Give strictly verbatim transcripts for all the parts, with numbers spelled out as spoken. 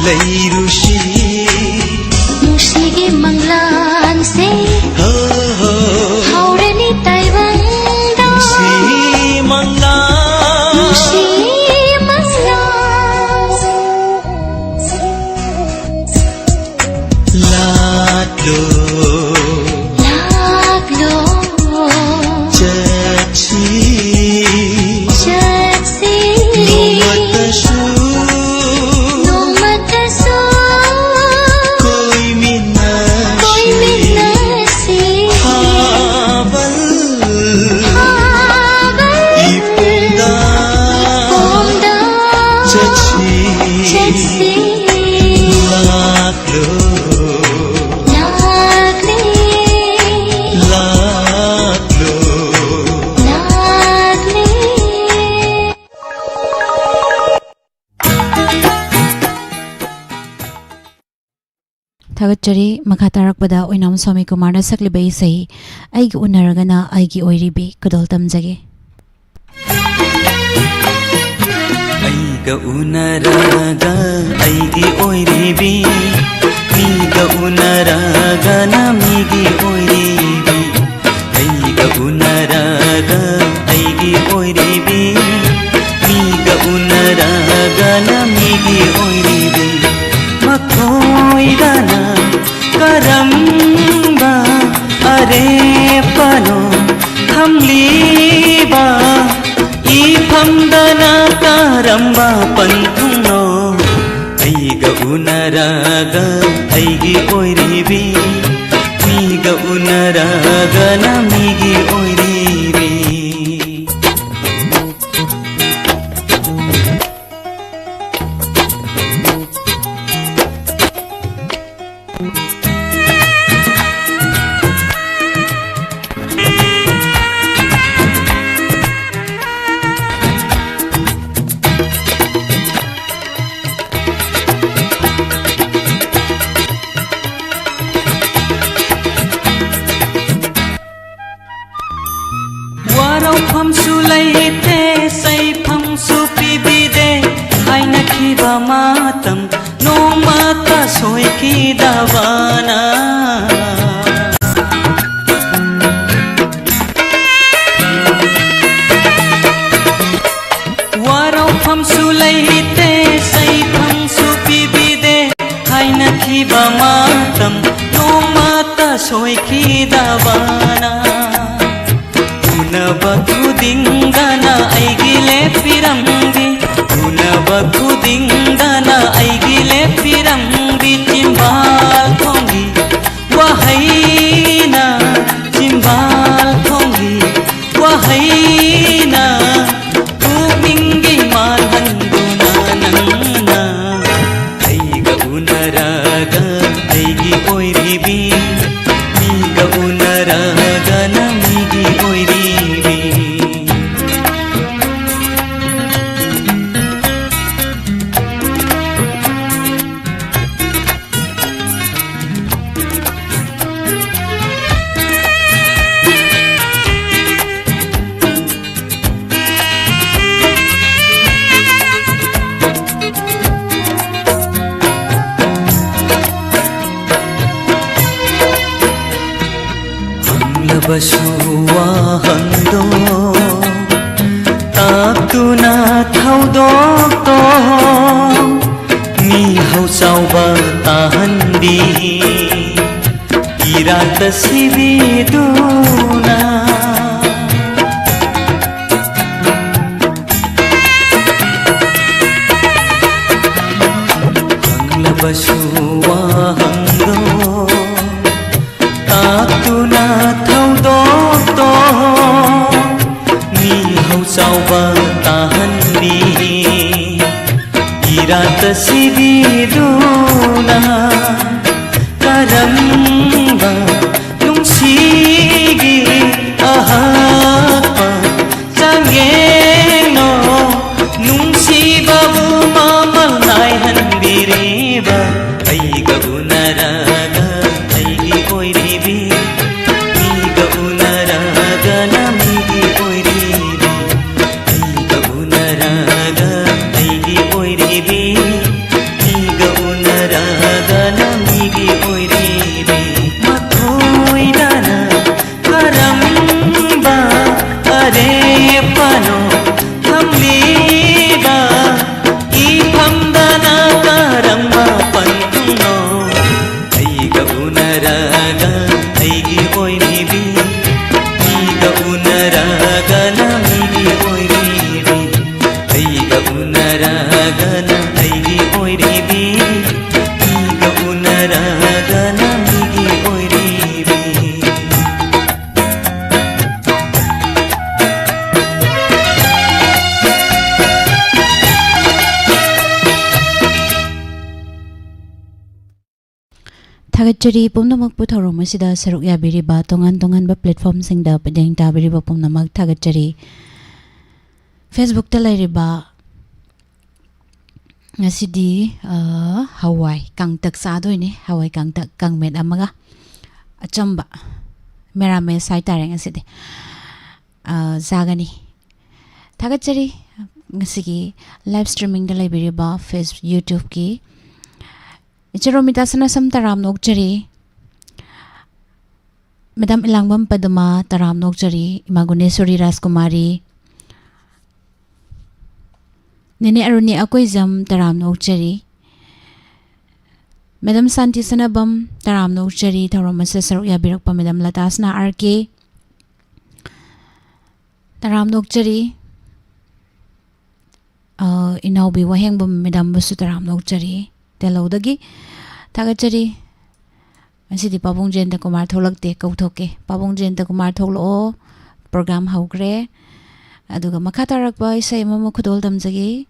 ꯂꯩꯔꯨꯁꯤ꯫ ꯅꯨꯡꯁꯤꯒꯤ ꯃꯪꯂꯥꯟꯁꯦ ꯍꯣ, ꯍꯣ꯫ ꯍꯧꯔꯅꯤ ꯇꯥꯏꯕꯪꯗ꯫ ꯅꯨꯡꯁꯤ ꯃꯪꯂꯥꯟ꯫ ꯅꯨꯡꯁꯤ ꯃꯪꯂꯥꯟ꯫ ꯂꯥꯛꯂꯣ꯫ ꯂꯥꯛꯂꯣ꯫ ꯆꯠꯁꯤ꯫ ꯆꯠꯁꯤ꯫ ꯅꯣꯡꯃꯇꯁꯨ꯫ ꯅꯣꯡꯃꯇꯁꯨ꯫ ꯀꯣꯏꯃꯤꯟꯅꯁꯤ꯫ ꯀꯣꯏꯃꯤꯟꯅꯁꯤ꯫ ꯊꯥꯕꯜ꯫ ꯊꯥꯕꯜ꯫ ꯏꯄꯣꯝꯗ꯫ ꯏꯄꯣꯝꯗ꯫ ꯆꯠꯁꯤ꯫ ꯆꯠꯁꯤ꯫ ꯂꯥꯛꯂꯣ꯫ ꯂꯥꯛꯂꯦ꯫ ꯂꯥꯛꯂꯣ꯫ ꯂꯥꯛꯂꯦ꯫ ꯊꯥꯒꯠꯆꯔꯤ꯫ ꯃꯈꯥ ꯇꯥꯔꯛꯄꯗ ꯑꯣꯏꯅꯥꯝ ꯁ꯭ꯋꯥꯃꯤ ꯀꯨꯃꯥꯔꯅ ꯁꯛꯂꯤꯕ ꯏꯁꯩ ꯑꯩꯒ ꯎꯅꯔꯒꯅ ꯑꯩꯒꯤ ꯑꯣꯏꯔꯤꯕꯤ ꯈꯨꯗꯣꯜ ꯇꯝꯖꯒꯦ꯫ ꯑꯩꯒ ꯎꯅꯔꯒ ꯑꯩꯒꯤ ꯑꯣꯏꯔꯤꯕꯤ, ꯃꯤꯒ ꯎꯅꯔꯒꯅ ꯃꯤꯒꯤ ꯑꯣꯏꯔꯤꯕꯤ꯫ ꯑꯩꯒ ꯎꯅꯔꯒ ꯑꯩꯒꯤ ꯑꯣꯏꯔꯤꯕꯤ, ꯃꯤꯒ ꯎꯅꯔꯒꯅ ꯃꯤꯒꯤ ꯑꯣꯏꯔꯤꯕꯤ꯫ ꯃꯈꯣꯏꯗꯅ ꯀꯔꯝꯕ ꯑꯔꯦꯞꯄꯅꯣ ꯊꯝꯂꯤꯕ? ꯏꯐꯝꯗꯅ ꯀꯔꯝꯕ ꯄꯟꯊꯨꯡꯅꯣ? ꯑꯩꯒ ꯎꯅꯔꯒ ꯑꯩꯒꯤ ꯑꯣꯏꯔꯤꯕꯤ, ꯃꯤꯒ ꯎꯅꯔꯒꯅ ꯃꯤꯒꯤ ꯑꯣꯏꯔꯤꯕꯤ꯫ ꯋꯥꯔꯧꯐꯝꯁꯨ ꯂꯩꯇꯦ, ꯆꯩꯐꯝꯁꯨ ꯄꯤꯕꯤꯗꯦ, ꯍꯥꯏꯅꯈꯤꯕ ꯃꯇꯝ ꯅꯣꯡꯃꯇ ꯁꯣꯏꯈꯤꯗꯕꯅ꯫ ꯋꯥꯔꯧꯐꯝꯁꯨ ꯂꯩꯇꯦ, ꯆꯩꯐꯝꯁꯨ ꯄꯤꯕꯤꯗꯦ꯫ ꯍꯥꯏꯅꯈꯤꯕ ꯃꯇꯝ ꯅꯣꯡꯃꯇ ꯁꯣꯏꯈꯤꯗꯕꯅ꯫ ꯎꯅꯕ ꯈꯨꯗꯤꯡꯗꯅ ꯑꯩꯒꯤ ꯂꯦꯞꯄꯤꯔꯝꯕꯤ, ꯎꯅꯕ ꯈꯨꯗꯤꯡꯗꯅ ꯑꯩꯒꯤ ꯂꯦꯞꯄꯤꯔꯝꯕꯤ꯫ ꯆꯤꯝꯕꯥꯜ ꯊꯣꯡꯒꯤ ꯋꯥꯍꯩꯅ, ꯆꯤꯝꯕꯥꯜ ꯊꯣꯡꯒꯤ ꯋꯥꯍꯩꯅ ꯄꯨꯛꯅꯤꯡꯒꯤ ꯃꯥꯜꯍꯟꯗꯨꯅ ꯅꯪꯅ ꯑꯩꯒ ꯎꯅꯔꯒ ꯑꯩꯒꯤ ꯑꯣꯏꯔꯤꯕꯤ, ꯃꯤꯒ ꯎꯅꯔꯒꯅ ꯃꯤꯒꯤ ꯑꯣꯏꯔꯤꯕꯤ꯫ ꯍꯪꯂꯕꯁꯨ ꯋꯥꯍꯪꯗꯣ ꯇꯥꯛꯇꯨꯅ ꯊꯧꯗꯣꯛꯇꯣ ꯃꯤꯍꯧ ꯆꯥꯎꯕ ꯇꯥꯍꯟꯕꯤ꯫ ꯏꯔꯥꯠꯇ ꯁꯤꯕꯤꯗꯨꯅ ꯍꯪꯂꯕꯁꯨ ꯋꯥꯍꯪꯗꯣ ꯇꯥꯛꯇꯨꯅ ꯊꯧꯗꯣꯛꯇꯣ ꯃꯤꯍꯧ ꯆꯥꯎꯕ ꯇꯥꯍꯟꯕꯤ꯫ ꯏꯔꯥꯠꯇ ꯁꯤꯕꯤꯗꯨꯅ ꯀꯔꯝꯕ ꯅꯨꯡꯁꯤꯒꯤ ꯑꯍꯛꯄ ꯆꯥꯡꯌꯦꯡꯅꯣ ꯅꯨꯡꯁꯤꯕꯕꯨ ꯃꯃꯜ ꯅꯥꯏꯍꯟꯕꯤꯔꯤꯕ? ꯑꯩꯒ ꯎꯅꯔꯒ ꯑꯩꯒꯤ ꯑꯣꯏꯔꯤꯕꯤ, ꯃꯤꯒ ꯎꯅꯔꯒꯅ ꯃꯤꯒꯤ ꯑꯣꯏꯔꯤꯕꯤ꯫ ꯑꯩꯒ ꯎꯅꯔꯒ ꯑꯩꯒꯤ ꯑꯣꯏꯔꯤꯕꯤ, ꯃꯤꯒ ꯊꯥꯒꯠꯆꯔꯤ ꯄꯨꯝꯅꯃꯛꯄꯨ ꯊꯧꯔꯝ ꯑꯁꯤꯗ ꯁꯔꯨꯛ ꯌꯥꯕꯤꯔꯤꯕ ꯇꯣꯉꯥꯟ ꯇꯣꯉꯥꯟꯕ platformꯁꯤꯡꯗ ꯃꯤꯠꯌꯦꯡ ꯇꯥꯕꯤꯔꯤꯕ ꯄꯨꯝꯅꯃꯛ ꯊꯥꯒꯠꯆꯔꯤ꯫ Facebookꯇ ꯂꯩꯔꯤꯕ, ꯉꯁꯤꯗꯤ, ꯑ, ꯍꯋꯥꯏ ꯀꯥꯡꯇꯛ ꯆꯥꯗꯣꯏꯅꯦ꯫ ꯍꯋꯥꯏ ꯀꯥꯡꯇꯛ, ꯀꯥꯡꯃꯦꯠ ꯑꯃꯒ, ꯑꯆꯝꯕ, ꯃꯦꯔꯥꯃꯦꯁ ꯍꯥꯏꯇꯥꯔꯦ ꯉꯁꯤꯗꯤ꯫ ꯑ, ꯆꯥꯒꯅꯤ꯫ ꯊꯥꯒꯠꯆꯔꯤ ꯉꯁꯤꯒꯤ live streamingꯗ ꯂꯩꯕꯤꯔꯤꯕ Face-, YouTubeꯀꯤ ꯏꯆꯦ ꯔꯣꯃꯤꯇꯥ ꯁꯅꯥꯁꯝ, ꯇꯔꯥꯝꯅ ꯑꯣꯛꯆꯔꯤ꯫ Madam ꯏꯂꯥꯡꯕꯝ ꯄꯗꯃ, ꯇꯔꯥꯝꯅ ꯑꯣꯛꯆꯔꯤ꯫ ꯏꯃꯥ ꯒꯨꯅꯦꯁꯣꯔꯤ ꯔꯥꯖꯀꯨꯃꯥꯔꯤ, ꯅꯦꯅꯦ ꯑꯔꯨꯅꯤ ꯑꯀꯣꯏꯖꯝ, ꯇꯔꯥꯝꯅ ꯑꯣꯛꯆꯔꯤ꯫ Madam ꯁꯥꯟꯇꯤ ꯁꯅꯥꯕꯝ, ꯇꯔꯥꯝꯅ ꯑꯣꯛꯆꯔꯤ꯫ ꯊꯧꯔꯝ ꯑꯁꯤꯗ ꯁꯔꯨꯛ ꯌꯥꯕꯤꯔꯛꯄ Madam ꯂꯇꯥꯁꯅꯥ R K, ꯇꯔꯥꯝꯅ ꯑꯣꯛꯆꯔꯤ꯫ ꯑ, ꯏꯅꯥꯎꯕꯤ ꯋꯥꯍꯦꯡꯕꯝ madamꯕꯨꯁꯨ ꯇꯔꯥꯝꯅ ꯑꯣꯛꯆꯔꯤ꯫ ꯇꯦꯜꯍꯧꯗꯒꯤ ꯊꯥꯒꯠꯆꯔꯤ꯫ ꯉꯁꯤꯗꯤ ꯄꯥꯕꯨꯡ ꯖꯌꯟꯇ ꯀꯨꯃꯥꯔ ꯊꯣꯛꯂꯛꯇꯦ, ꯀꯧꯊꯣꯛꯀꯦ꯫ ꯄꯥꯕꯨꯡ ꯖꯌꯟꯇ ꯀꯨꯃꯥꯔ ꯊꯣꯛꯂꯛꯑꯣ, program ꯍꯧꯈ꯭ꯔꯦ꯫ ꯑꯗꯨꯒ ꯃꯈꯥ ꯇꯥꯔꯛꯄ ꯏꯁꯩ ꯑꯃꯃꯨꯛ ꯈꯨꯗꯣꯜ ꯇꯝꯖꯒꯦ꯫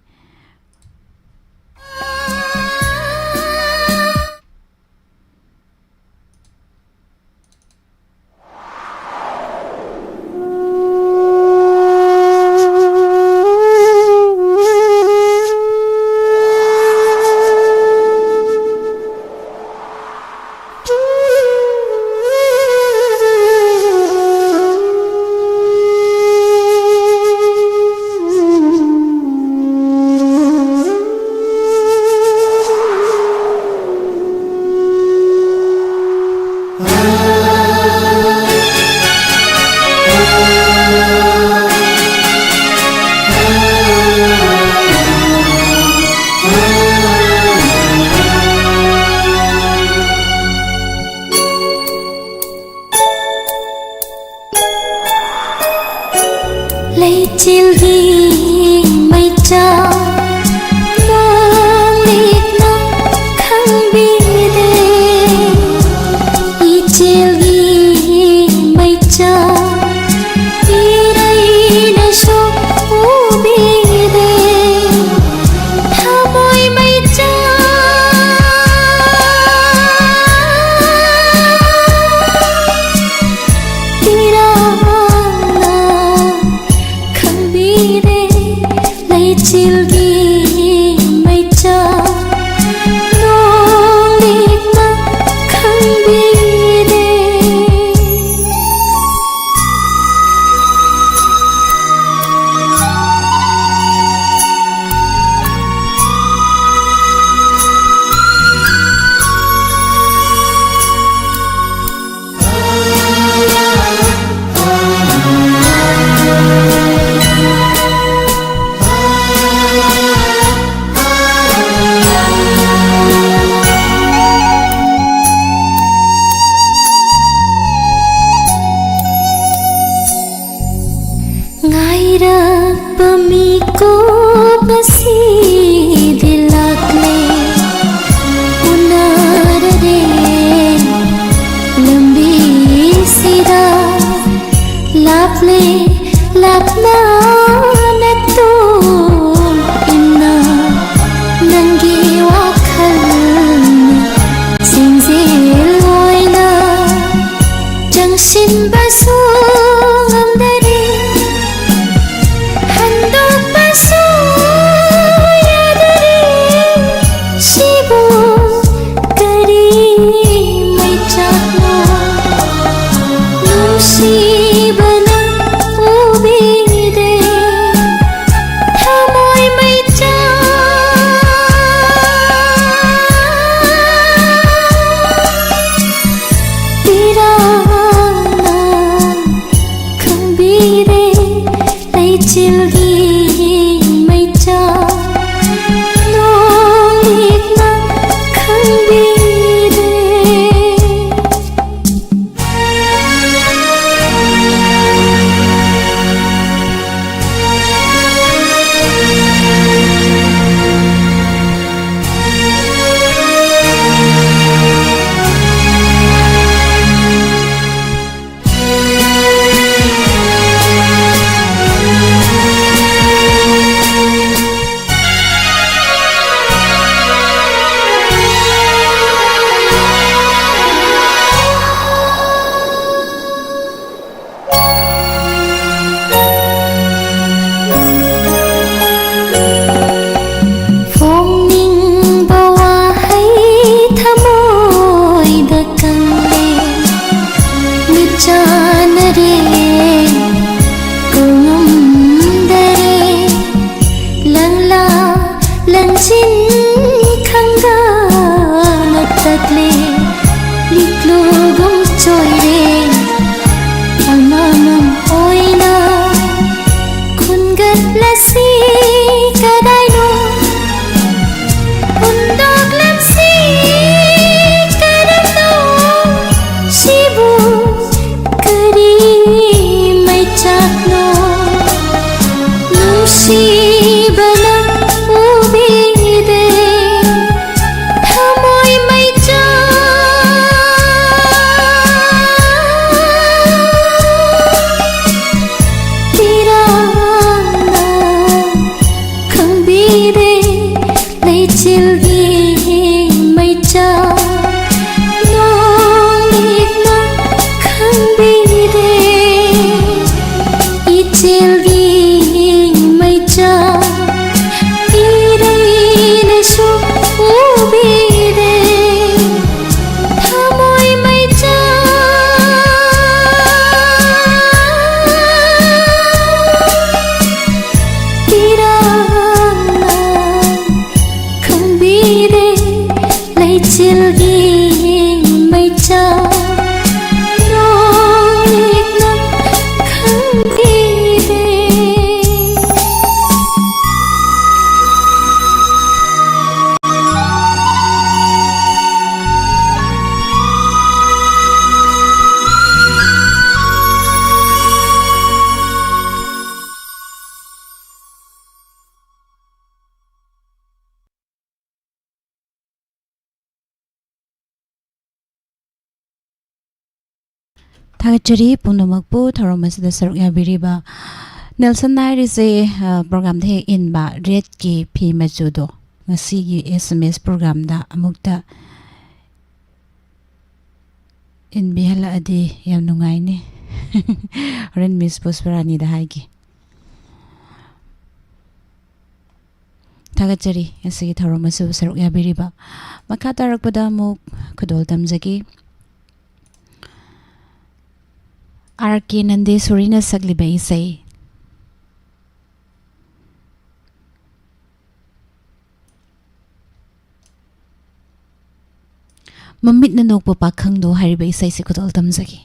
ꯏꯆꯦꯜꯒꯤ ꯃꯩꯆꯥꯛ ꯅꯣꯡꯂꯤꯛꯅ ꯈꯪꯕꯤꯔꯦ꯫ ꯏꯆꯦꯜꯒꯤ ꯃꯩꯆꯥꯛ ꯏꯔꯩꯅꯁꯨ ꯎꯕꯤꯔꯦ꯫ ꯊꯃꯣꯏ ꯃꯩꯆꯥꯛ ꯏꯔꯥꯡꯅ ꯈꯪꯕꯤꯔꯦ꯫ ꯂꯩꯆꯤꯜꯒꯤ ꯃꯩꯆꯥꯛ ꯅꯣꯡꯂꯤꯛꯅ ꯈꯪꯕꯤꯔꯦ꯫ ꯊꯥꯒꯠꯆꯔꯤ ꯄꯨꯝꯅꯃꯛꯄꯨ ꯊꯧꯔꯝ ꯑꯁꯤꯗ ꯁꯔꯨꯛ ꯌꯥꯕꯤꯔꯤꯕ꯫ ꯅꯦꯜꯁꯟ ꯍꯥꯏꯔꯤꯁꯦ, ꯑ, ꯄ꯭ꯔꯣꯒ꯭ꯔꯥꯝꯗ ꯍꯦꯛ ꯏꯟꯕ ꯔꯦꯗꯀꯤ ꯐꯤ ꯃꯆꯨꯗꯣ ꯉꯁꯤꯒꯤ ꯑꯦꯁ ꯑꯦꯝ ꯑꯦꯁ ꯄ꯭ꯔꯣꯒ꯭ꯔꯥꯝꯗ ꯑꯃꯨꯛꯇ ꯏꯟꯕꯤꯍꯜꯂꯛꯑꯗꯤ ꯌꯥꯝ ꯅꯨꯡꯉꯥꯏꯅꯤ꯫ ꯍꯣꯔꯦꯟ ꯃꯤꯁ ꯄꯨꯁꯄꯔꯥꯅꯤꯗ ꯍꯥꯏꯒꯦ꯫ ꯊꯥꯒꯠꯆꯔꯤ ꯉꯁꯤꯒꯤ ꯊꯧꯔꯝ ꯑꯁꯤꯕꯨ ꯁꯔꯨꯛ ꯌꯥꯕꯤꯔꯤꯕ꯫ ꯃꯈꯥ ꯇꯥꯔꯛꯄꯗ ꯑꯃꯨꯛ ꯈꯨꯗꯣꯜ ꯇꯝꯖꯒꯦ꯫ ꯑꯥꯔ ꯀꯦ ꯅꯟꯗꯦꯁꯣꯔꯤꯅ ꯁꯛꯂꯤꯕ ꯏꯁꯩ꯫ ꯃꯃꯤꯠꯅ ꯅꯣꯛꯄ ꯄꯥꯈꯪꯗꯣ ꯍꯥꯏꯔꯤꯕ ꯏꯁꯩꯁꯤ ꯈꯨꯗꯣꯜ ꯇꯝꯖꯒꯦ꯫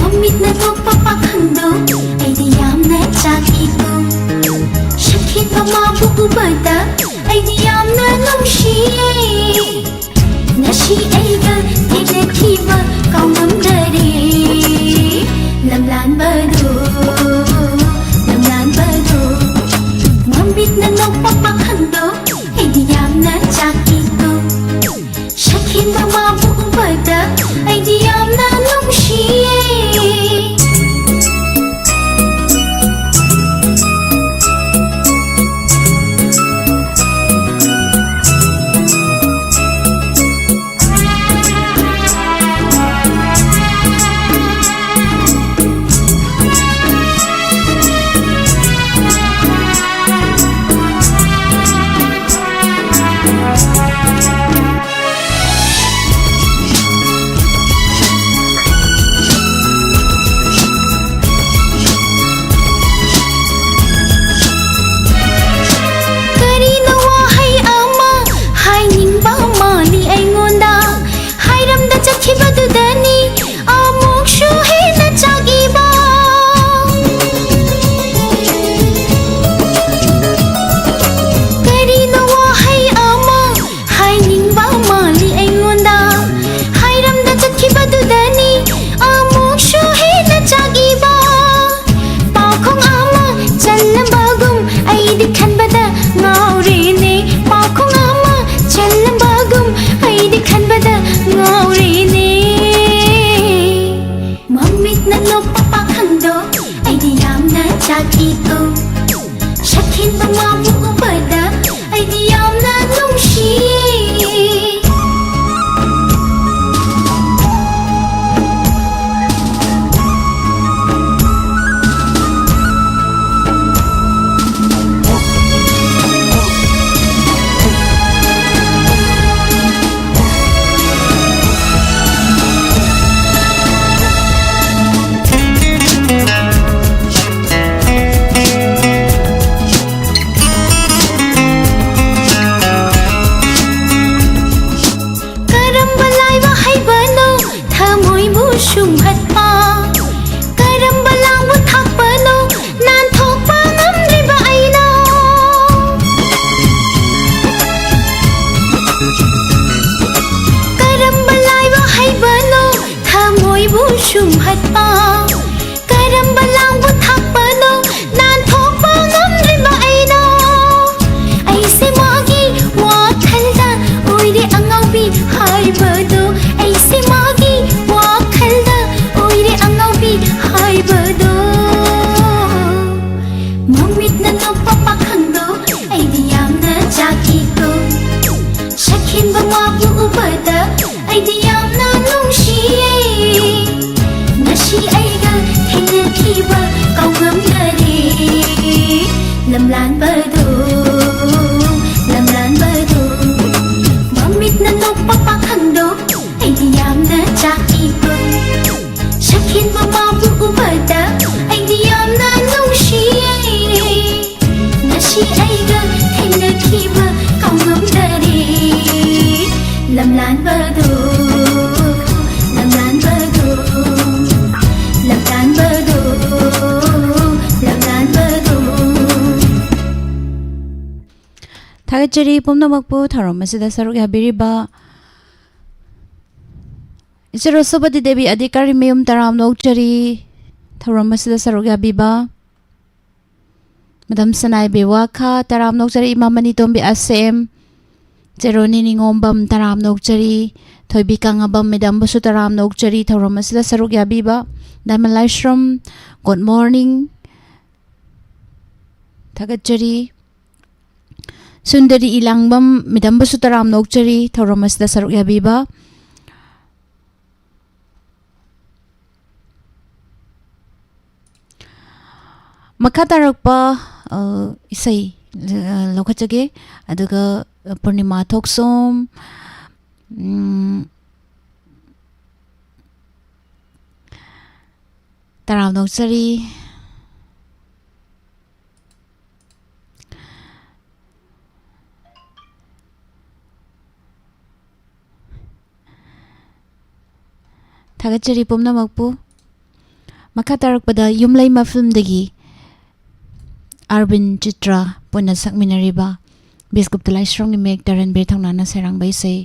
ꯃꯃꯤꯠꯅ ꯊꯣꯛꯄ ꯄꯥꯈꯪꯗꯣ ꯑꯩꯗꯤ ꯌꯥꯝꯅ ꯆꯥꯛꯏꯀꯣ꯫ ꯁꯛꯈꯤꯕ ꯃꯥꯕꯨ ꯎꯕꯗ ꯑꯩꯗꯤ ꯌꯥꯝꯅ ꯅꯨꯡꯁꯤꯌꯦ꯫ ꯉꯁꯤ ꯑꯩꯒ ꯊꯦꯡꯅꯈꯤꯕ ꯀꯔꯝꯕ ꯂꯥꯡꯕ ꯊꯥꯛꯄꯅꯣ ꯅꯥꯟꯊꯣꯛꯄ ꯉꯝꯗ꯭ꯔꯤꯕ ꯑꯩꯅꯣ? ꯑꯩꯁꯦ ꯃꯥꯒꯤ ꯋꯥꯈꯜꯗ ꯑꯣꯏꯔꯦ ꯑꯉꯥꯎꯕꯤ ꯍꯥꯏꯕꯗꯣ꯫ ꯑꯩꯁꯦ ꯃꯥꯒꯤ ꯋꯥꯈꯜꯗ ꯑꯣꯏꯔꯦ ꯑꯉꯥꯎꯕꯤ ꯍꯥꯏꯕꯗꯣ꯫ ꯃꯃꯤꯠꯅ ꯅꯣꯛꯄ ꯄꯥꯈꯪꯗꯣ ꯑꯩꯗꯤ ꯌꯥꯝꯅ ꯆꯥꯛꯏꯀꯣ꯫ ꯁꯛꯈꯤꯟꯕ ꯃꯥꯕꯨ ꯎꯕꯗ ꯑꯩꯗꯤ ꯌꯥꯝꯅ ꯅꯨꯡꯁꯤꯌꯦ꯫ ꯉꯁꯤ ꯑꯩꯒ ꯊꯦꯡꯅꯈꯤꯕ ꯀꯥꯎꯉꯝꯗꯔꯦ꯫ ꯂꯝꯂꯥꯟꯕꯗꯣ, ꯂꯝꯂꯥꯟꯕꯗꯣ, ꯃꯃꯤꯠꯅ ꯅꯣꯛꯄ ꯄꯥꯈꯪꯗꯣ ꯑꯩꯗꯤ ꯌꯥꯝꯅ ꯆꯥꯛꯏꯀꯣ꯫ ꯁꯛꯈꯤꯟꯕ ꯃꯥꯕꯨ ꯎꯕꯗ ꯑꯩꯗꯤ ꯌꯥꯝꯅ ꯅꯨꯡꯁꯤꯌꯦ꯫ ꯉꯁꯤ ꯑꯩꯒ ꯊꯦꯡꯅꯈꯤꯕ ꯀꯥꯎꯉꯝꯗꯔꯦ꯫ ꯂꯝꯂꯥꯟꯕꯗꯣ, ꯂꯝꯂꯥꯟꯕꯗꯣ, ꯂꯝꯂꯥꯟꯕꯗꯣ, ꯂꯝꯂꯥꯟꯕꯗꯣ꯫ ꯊꯥꯒꯠꯆꯔꯤ ꯄꯨꯝꯅꯃꯛꯄꯨ ꯊꯧꯔꯝ ꯑꯁꯤꯗ ꯁꯔꯨꯛ ꯌꯥꯕꯤꯔꯤꯕ ꯏꯆꯦ ꯔꯣꯁꯣꯕꯇꯤ ꯗꯦꯕꯤ ꯑꯙꯤꯀꯥꯔꯤ ꯃꯌꯨꯝ ꯇꯔꯥꯝꯅ ꯑꯣꯛꯆꯔꯤ꯫ ꯊꯧꯔꯝ ꯑꯁꯤꯗ ꯁꯔꯨꯛ ꯌꯥꯕꯤꯕ ꯃꯦꯗꯥꯝ ꯁꯅꯥꯏꯕꯤ ꯋꯥꯈꯥ ꯇꯔꯥꯝꯅ ꯑꯣꯛꯆꯔꯤ꯫ ꯏꯃꯥ ꯃꯅꯤꯇꯣꯝꯕꯤ ꯑꯁꯦꯝ, ꯆꯦꯔꯣꯅꯤ ꯅꯤꯉꯣꯝꯕꯝ ꯇꯔꯥꯝꯅ ꯑꯣꯛꯆꯔꯤ꯫ ꯊꯣꯏꯕꯤ ꯀꯪꯉꯕꯝ ꯃꯦꯗꯥꯝꯕꯨꯁꯨ ꯇꯔꯥꯝꯅ ꯑꯣꯛꯆꯔꯤ꯫ ꯊꯧꯔꯝ ꯑꯁꯤꯗ ꯁꯔꯨꯛ ꯌꯥꯕꯤꯕ ꯗꯥꯏꯃꯟ ꯂꯥꯏꯁ꯭ꯔꯝ, ꯒꯨꯗ ꯃꯣꯔꯅꯤꯡ, ꯊꯥꯒꯠꯆꯔꯤ꯫ ꯁꯨꯟꯗꯔꯤ ꯏꯂꯥꯡꯕꯝ ꯃꯦꯗꯥꯝꯕꯨꯁꯨ ꯇꯔꯥꯝꯅ ꯑꯣꯛꯆꯔꯤ꯫ ꯊꯧꯔꯝ ꯑꯁꯤꯗ ꯁꯔꯨꯛ ꯌꯥꯕꯤꯕ ꯃꯈꯥ ꯇꯥꯔꯛꯄ, ꯑ, ꯏꯁꯩ, ꯑ, ꯂꯧꯈꯠꯆꯒꯦ꯫ ꯑꯗꯨꯒ, ꯑ, ꯄꯨꯔꯅꯤꯃꯥ ꯊꯣꯛꯁꯣꯝ, ꯎꯝ, ꯇꯔꯥꯝꯅ ꯑꯣꯛꯆꯔꯤ꯫ ꯊꯥꯒꯠꯆꯔꯤ ꯄꯨꯝꯅꯃꯛꯄꯨ꯫ ꯃꯈꯥ ꯇꯥꯔꯛꯄꯗ ꯌꯨꯝꯂꯩꯃ ꯐꯤꯂꯝꯗꯒꯤ ꯑꯔꯕꯤꯟ ꯆꯤꯇ꯭ꯔ ꯄꯨꯟꯅ ꯁꯛꯃꯤꯟꯅꯔꯤꯕ ꯕꯤꯁꯀꯨꯞꯇ ꯂꯥꯏꯁ꯭ꯔꯝꯒꯤ ꯃꯌꯦꯛꯇ ꯔꯟꯕꯤꯔ ꯊꯧꯅꯥꯅ ꯁꯩꯔꯥꯡꯕ ꯏꯁꯩ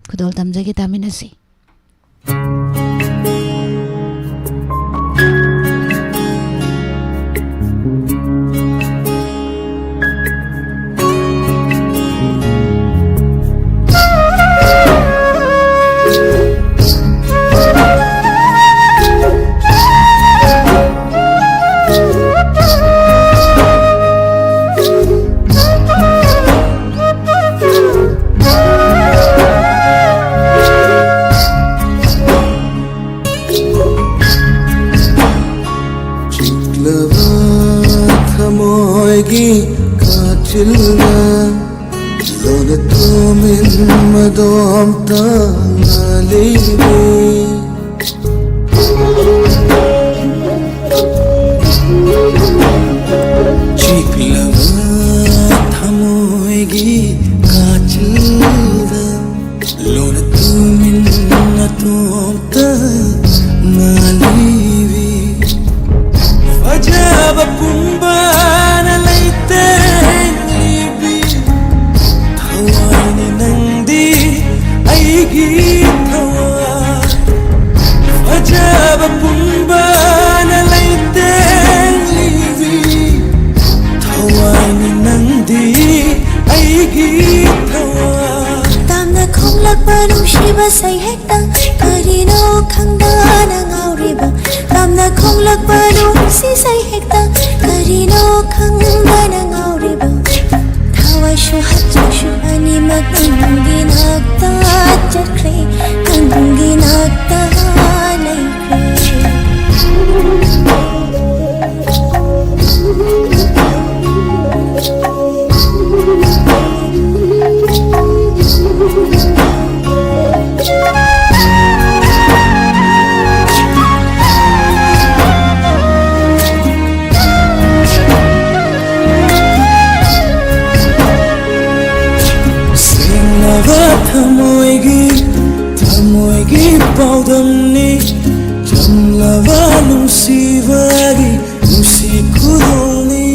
ꯈꯨꯗꯣꯜ ꯇꯝꯖꯒꯦ, ꯇꯥꯃꯤꯟꯅꯁꯤ꯫ ꯂꯩꯔꯦ꯫ ꯆꯤꯛꯂꯕ ꯊꯃꯣꯏꯒꯤ ꯀꯥꯆꯤꯜꯗ ꯂꯣꯟꯅ ꯇꯨꯃꯤꯟꯅ ꯇꯣꯝꯇ ꯉꯥꯜꯂꯤꯕꯤ꯫ ꯐꯖꯕ ꯄꯨꯝꯕꯅ ꯂꯩꯇꯦꯡꯂꯤꯕꯤ꯫ ꯊꯋꯥꯏꯅꯤ ꯅꯪꯗꯤ ꯑꯩꯒꯤ ꯊꯋꯥꯏ꯫ ꯐꯖꯕ ꯄꯨꯝꯕꯅ ꯂꯩꯇꯦꯡꯂꯤꯕꯤ꯫ ꯊꯋꯥꯏꯅꯤ ꯅꯪꯗꯤ ꯑꯩꯒꯤ ꯊꯋꯥꯏ꯫ ꯇꯝꯅ ꯈꯣꯡꯂꯛꯄ ꯅꯨꯡꯁꯤꯕ ꯁꯩꯍꯦꯛꯇ ꯀꯔꯤꯅꯣ ꯈꯪꯗꯅ ꯉꯥꯎꯔꯤꯕ꯫ ꯇꯝꯅ ꯈꯣꯡꯂꯛꯄ ꯅꯨꯡꯁꯤ ꯁꯩꯍꯦꯛꯇ ꯀꯔꯤꯅꯣ ꯈꯪꯗꯅ ꯉꯥꯎꯔꯤꯕ꯫ ꯊꯋꯥꯏꯁꯨ ꯍꯛꯆꯥꯡꯁꯨ ꯑꯅꯤꯃꯛ ꯅꯪꯒꯤ ꯅꯥꯛꯇ ꯆꯠꯈ꯭ꯔꯦ, ꯅꯪꯒꯤ ꯅꯥꯛꯇ ꯂꯩꯈ꯭ꯔꯦ꯫ ꯁꯦꯡꯂꯕ ꯊꯃꯣꯏꯒꯤ, ꯊꯃꯣꯏꯒꯤ ꯄꯥꯎꯗꯝꯅꯤ꯫ ꯆꯝꯂꯕ ꯅꯨꯡꯁꯤꯕꯒꯤ ꯅꯨꯡꯁꯤ ꯈꯨꯗꯣꯜꯅꯤ꯫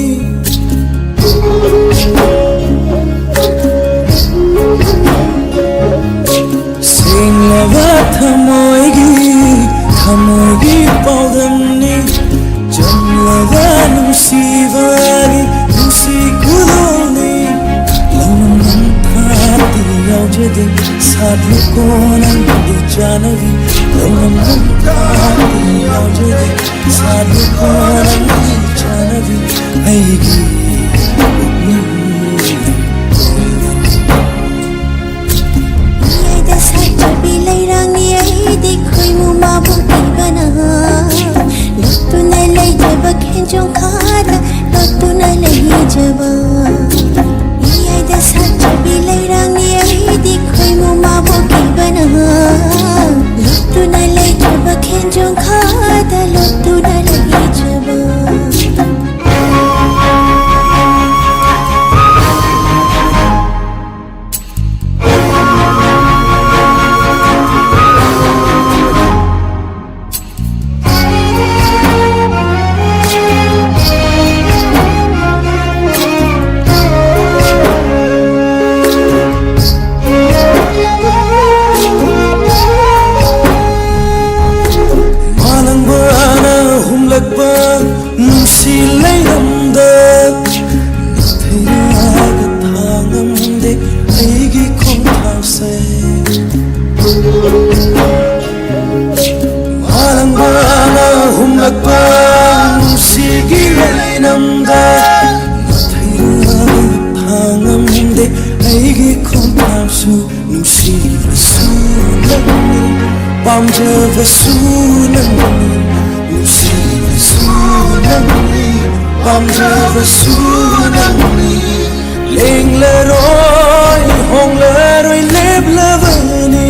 ꯁꯦꯡꯂꯕ ꯊꯃꯣꯏꯒꯤ, ꯊꯃꯣꯏꯒꯤ ꯄꯥꯎꯗꯝꯅꯤ꯫ ꯆꯝꯂꯕ ꯅꯨꯡꯁꯤꯕꯒꯤ ꯅꯨꯡꯁꯤ ꯈꯨꯗꯣꯜꯅꯤ꯫ ꯂꯧꯅꯝ ꯅꯝꯊꯥꯛꯇꯤ ꯌꯥꯎꯖꯗꯦ, ꯁꯥꯠꯂꯨꯀꯣ ꯅꯪꯒꯤ ꯆꯥꯅꯕꯤ꯫ ꯂꯧꯅꯝ ꯅꯝꯊꯥꯛꯇꯤ ꯌꯥꯎꯖꯗꯦ, ꯁꯥꯠꯂꯨꯀꯣ ꯅꯪꯒꯤ ꯆꯥꯅꯕꯤ꯫ ꯑꯩꯒꯤ ꯄꯨꯛꯅꯤꯡ ꯃꯤꯌꯥꯏꯗ ꯁꯥꯠꯆꯕꯤ ꯂꯩꯔꯥꯡꯅꯤ ꯑꯩꯗꯤ ꯈꯣꯏꯃꯨ ꯃꯥꯕꯨ ꯄꯤꯕꯅ꯫ ꯂꯣꯠꯇꯨꯅ ꯂꯩꯖꯕ ꯈꯦꯟꯖꯣꯡ ꯈꯥꯗ ꯂꯣꯠꯇꯨꯅ ꯂꯩꯖꯕ꯫ ꯃꯤꯌꯥꯏꯗ ꯁꯥꯠꯆꯕꯤ ꯂꯩꯔꯥꯡꯅꯤ ꯑꯩꯗꯤ ꯈꯣꯏꯃꯨ ꯃꯥꯕꯨ ꯄꯤꯕꯅ꯫ ꯄꯥꯝꯖꯕꯁꯨ ꯅꯪꯅꯤ, ꯅꯨꯡꯁꯤꯕꯁꯨ ꯅꯪꯅꯤ, ꯄꯥꯝꯖꯕꯁꯨ ꯅꯪꯅꯤ, ꯂꯦꯡꯂꯔꯣꯏ, ꯍꯣꯡꯂꯔꯣꯏ, ꯂꯦꯞꯂꯕꯅꯤ꯫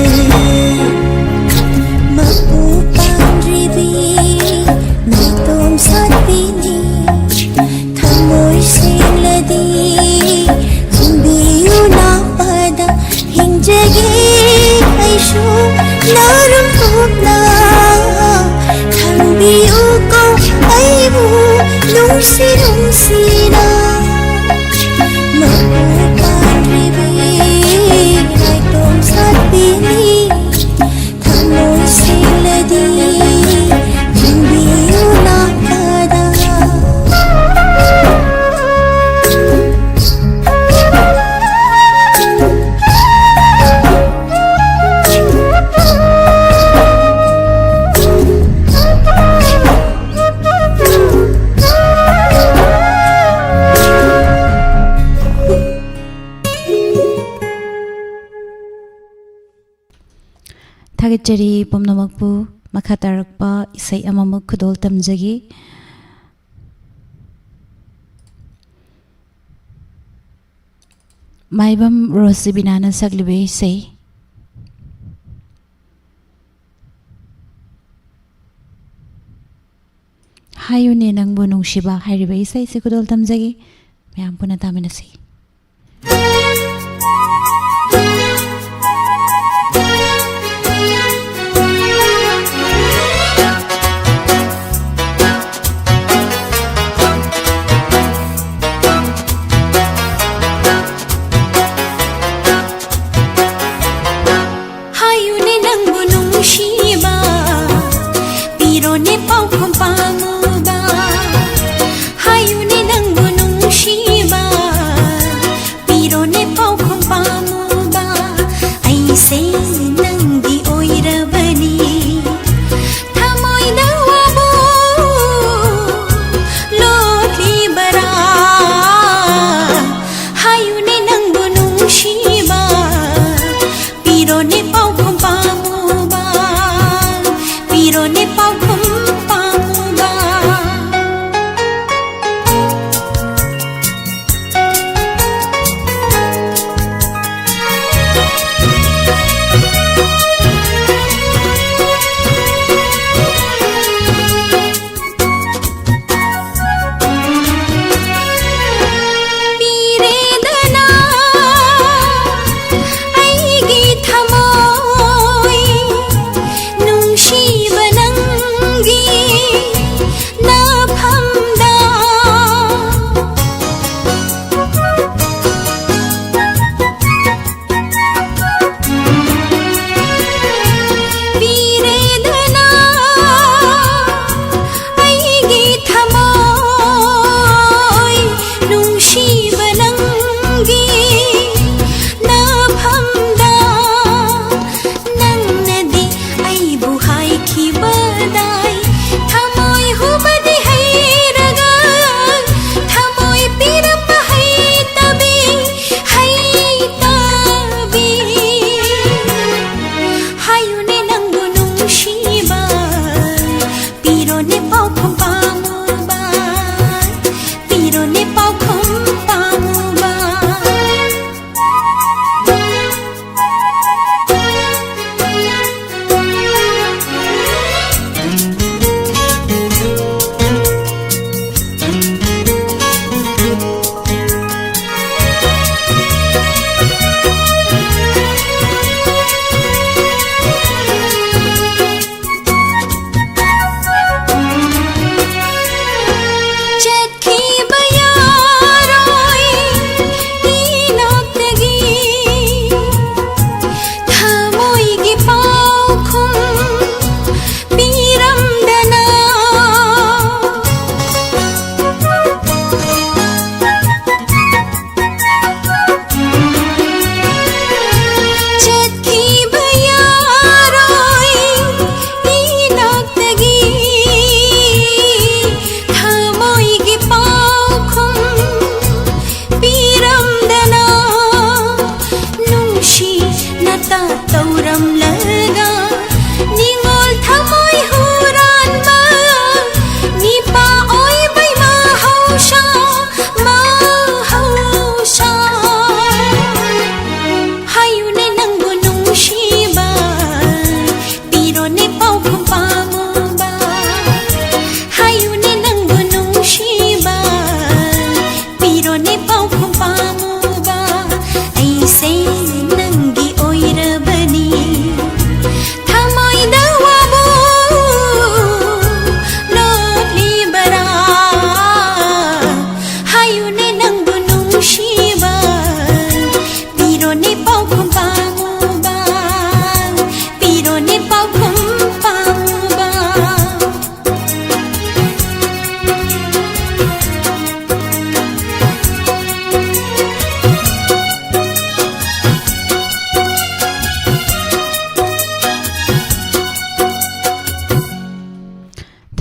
ꯃꯄꯨ ꯄꯥꯟꯗ꯭ꯔꯤꯕꯤ ꯅꯥꯏꯇꯣꯝ ꯁꯥꯠꯄꯤꯅꯤ, ꯊꯃꯣꯏ ꯁꯦꯡꯂꯗꯤ ꯍꯤꯡꯕꯤꯌꯨ ꯅꯥꯄꯥꯗ꯫ ꯍꯤꯡꯖꯒꯦ ꯑꯩꯁꯨ ꯅꯥꯔꯨꯝ ꯄꯣꯛꯅ, ꯊꯝꯕꯤꯌꯨꯀꯣ ꯑꯩꯕꯨ ꯅꯨꯡꯁꯤ ꯅꯨꯡꯁꯤꯅ꯫ ꯃꯄꯨ ꯄꯥꯟꯗ꯭ꯔꯤꯕꯤ ꯅꯥꯏꯇꯣꯝ ꯁꯥꯠꯄꯤꯅꯤ, ꯊꯃꯣꯏ ꯁꯦꯡꯂꯗꯤ ꯍꯤꯡꯕꯤꯌꯨ ꯅꯥꯄꯥꯗ꯫ ꯊꯥꯒꯠꯆꯔꯤ ꯄꯨꯝꯅꯃꯛꯄꯨ꯫ ꯃꯈꯥ ꯇꯥꯔꯛꯄ ꯏꯁꯩ ꯑꯃꯃꯨꯛ ꯈꯨꯗꯣꯜ ꯇꯝꯖꯒꯦ꯫ ꯃꯥꯏꯕꯝ ꯔꯣꯁꯤꯕꯤꯅꯥꯅ ꯁꯛꯂꯤꯕ ꯏꯁꯩ ꯍꯥꯏꯌꯨꯅꯦ ꯅꯪꯕꯨ ꯅꯨꯡꯁꯤꯕ ꯍꯥꯏꯔꯤꯕ ꯏꯁꯩꯁꯤ ꯈꯨꯗꯣꯜ ꯇꯝꯖꯒꯦ꯫ ꯃꯌꯥꯝ ꯄꯨꯟꯅ ꯇꯥꯃꯤꯟꯅꯁꯤ꯫ ꯍꯥꯏꯌꯨꯅꯦ ꯅꯪꯕꯨ ꯅꯨꯡꯁꯤꯕ, ꯄꯤꯔꯣꯅꯦ ꯄꯥꯎꯈꯨꯝ ꯄꯥꯝꯃꯨꯕ꯫ ꯍꯥꯏꯌꯨꯅꯦ ꯅꯪꯕꯨ ꯅꯨꯡꯁꯤꯕ,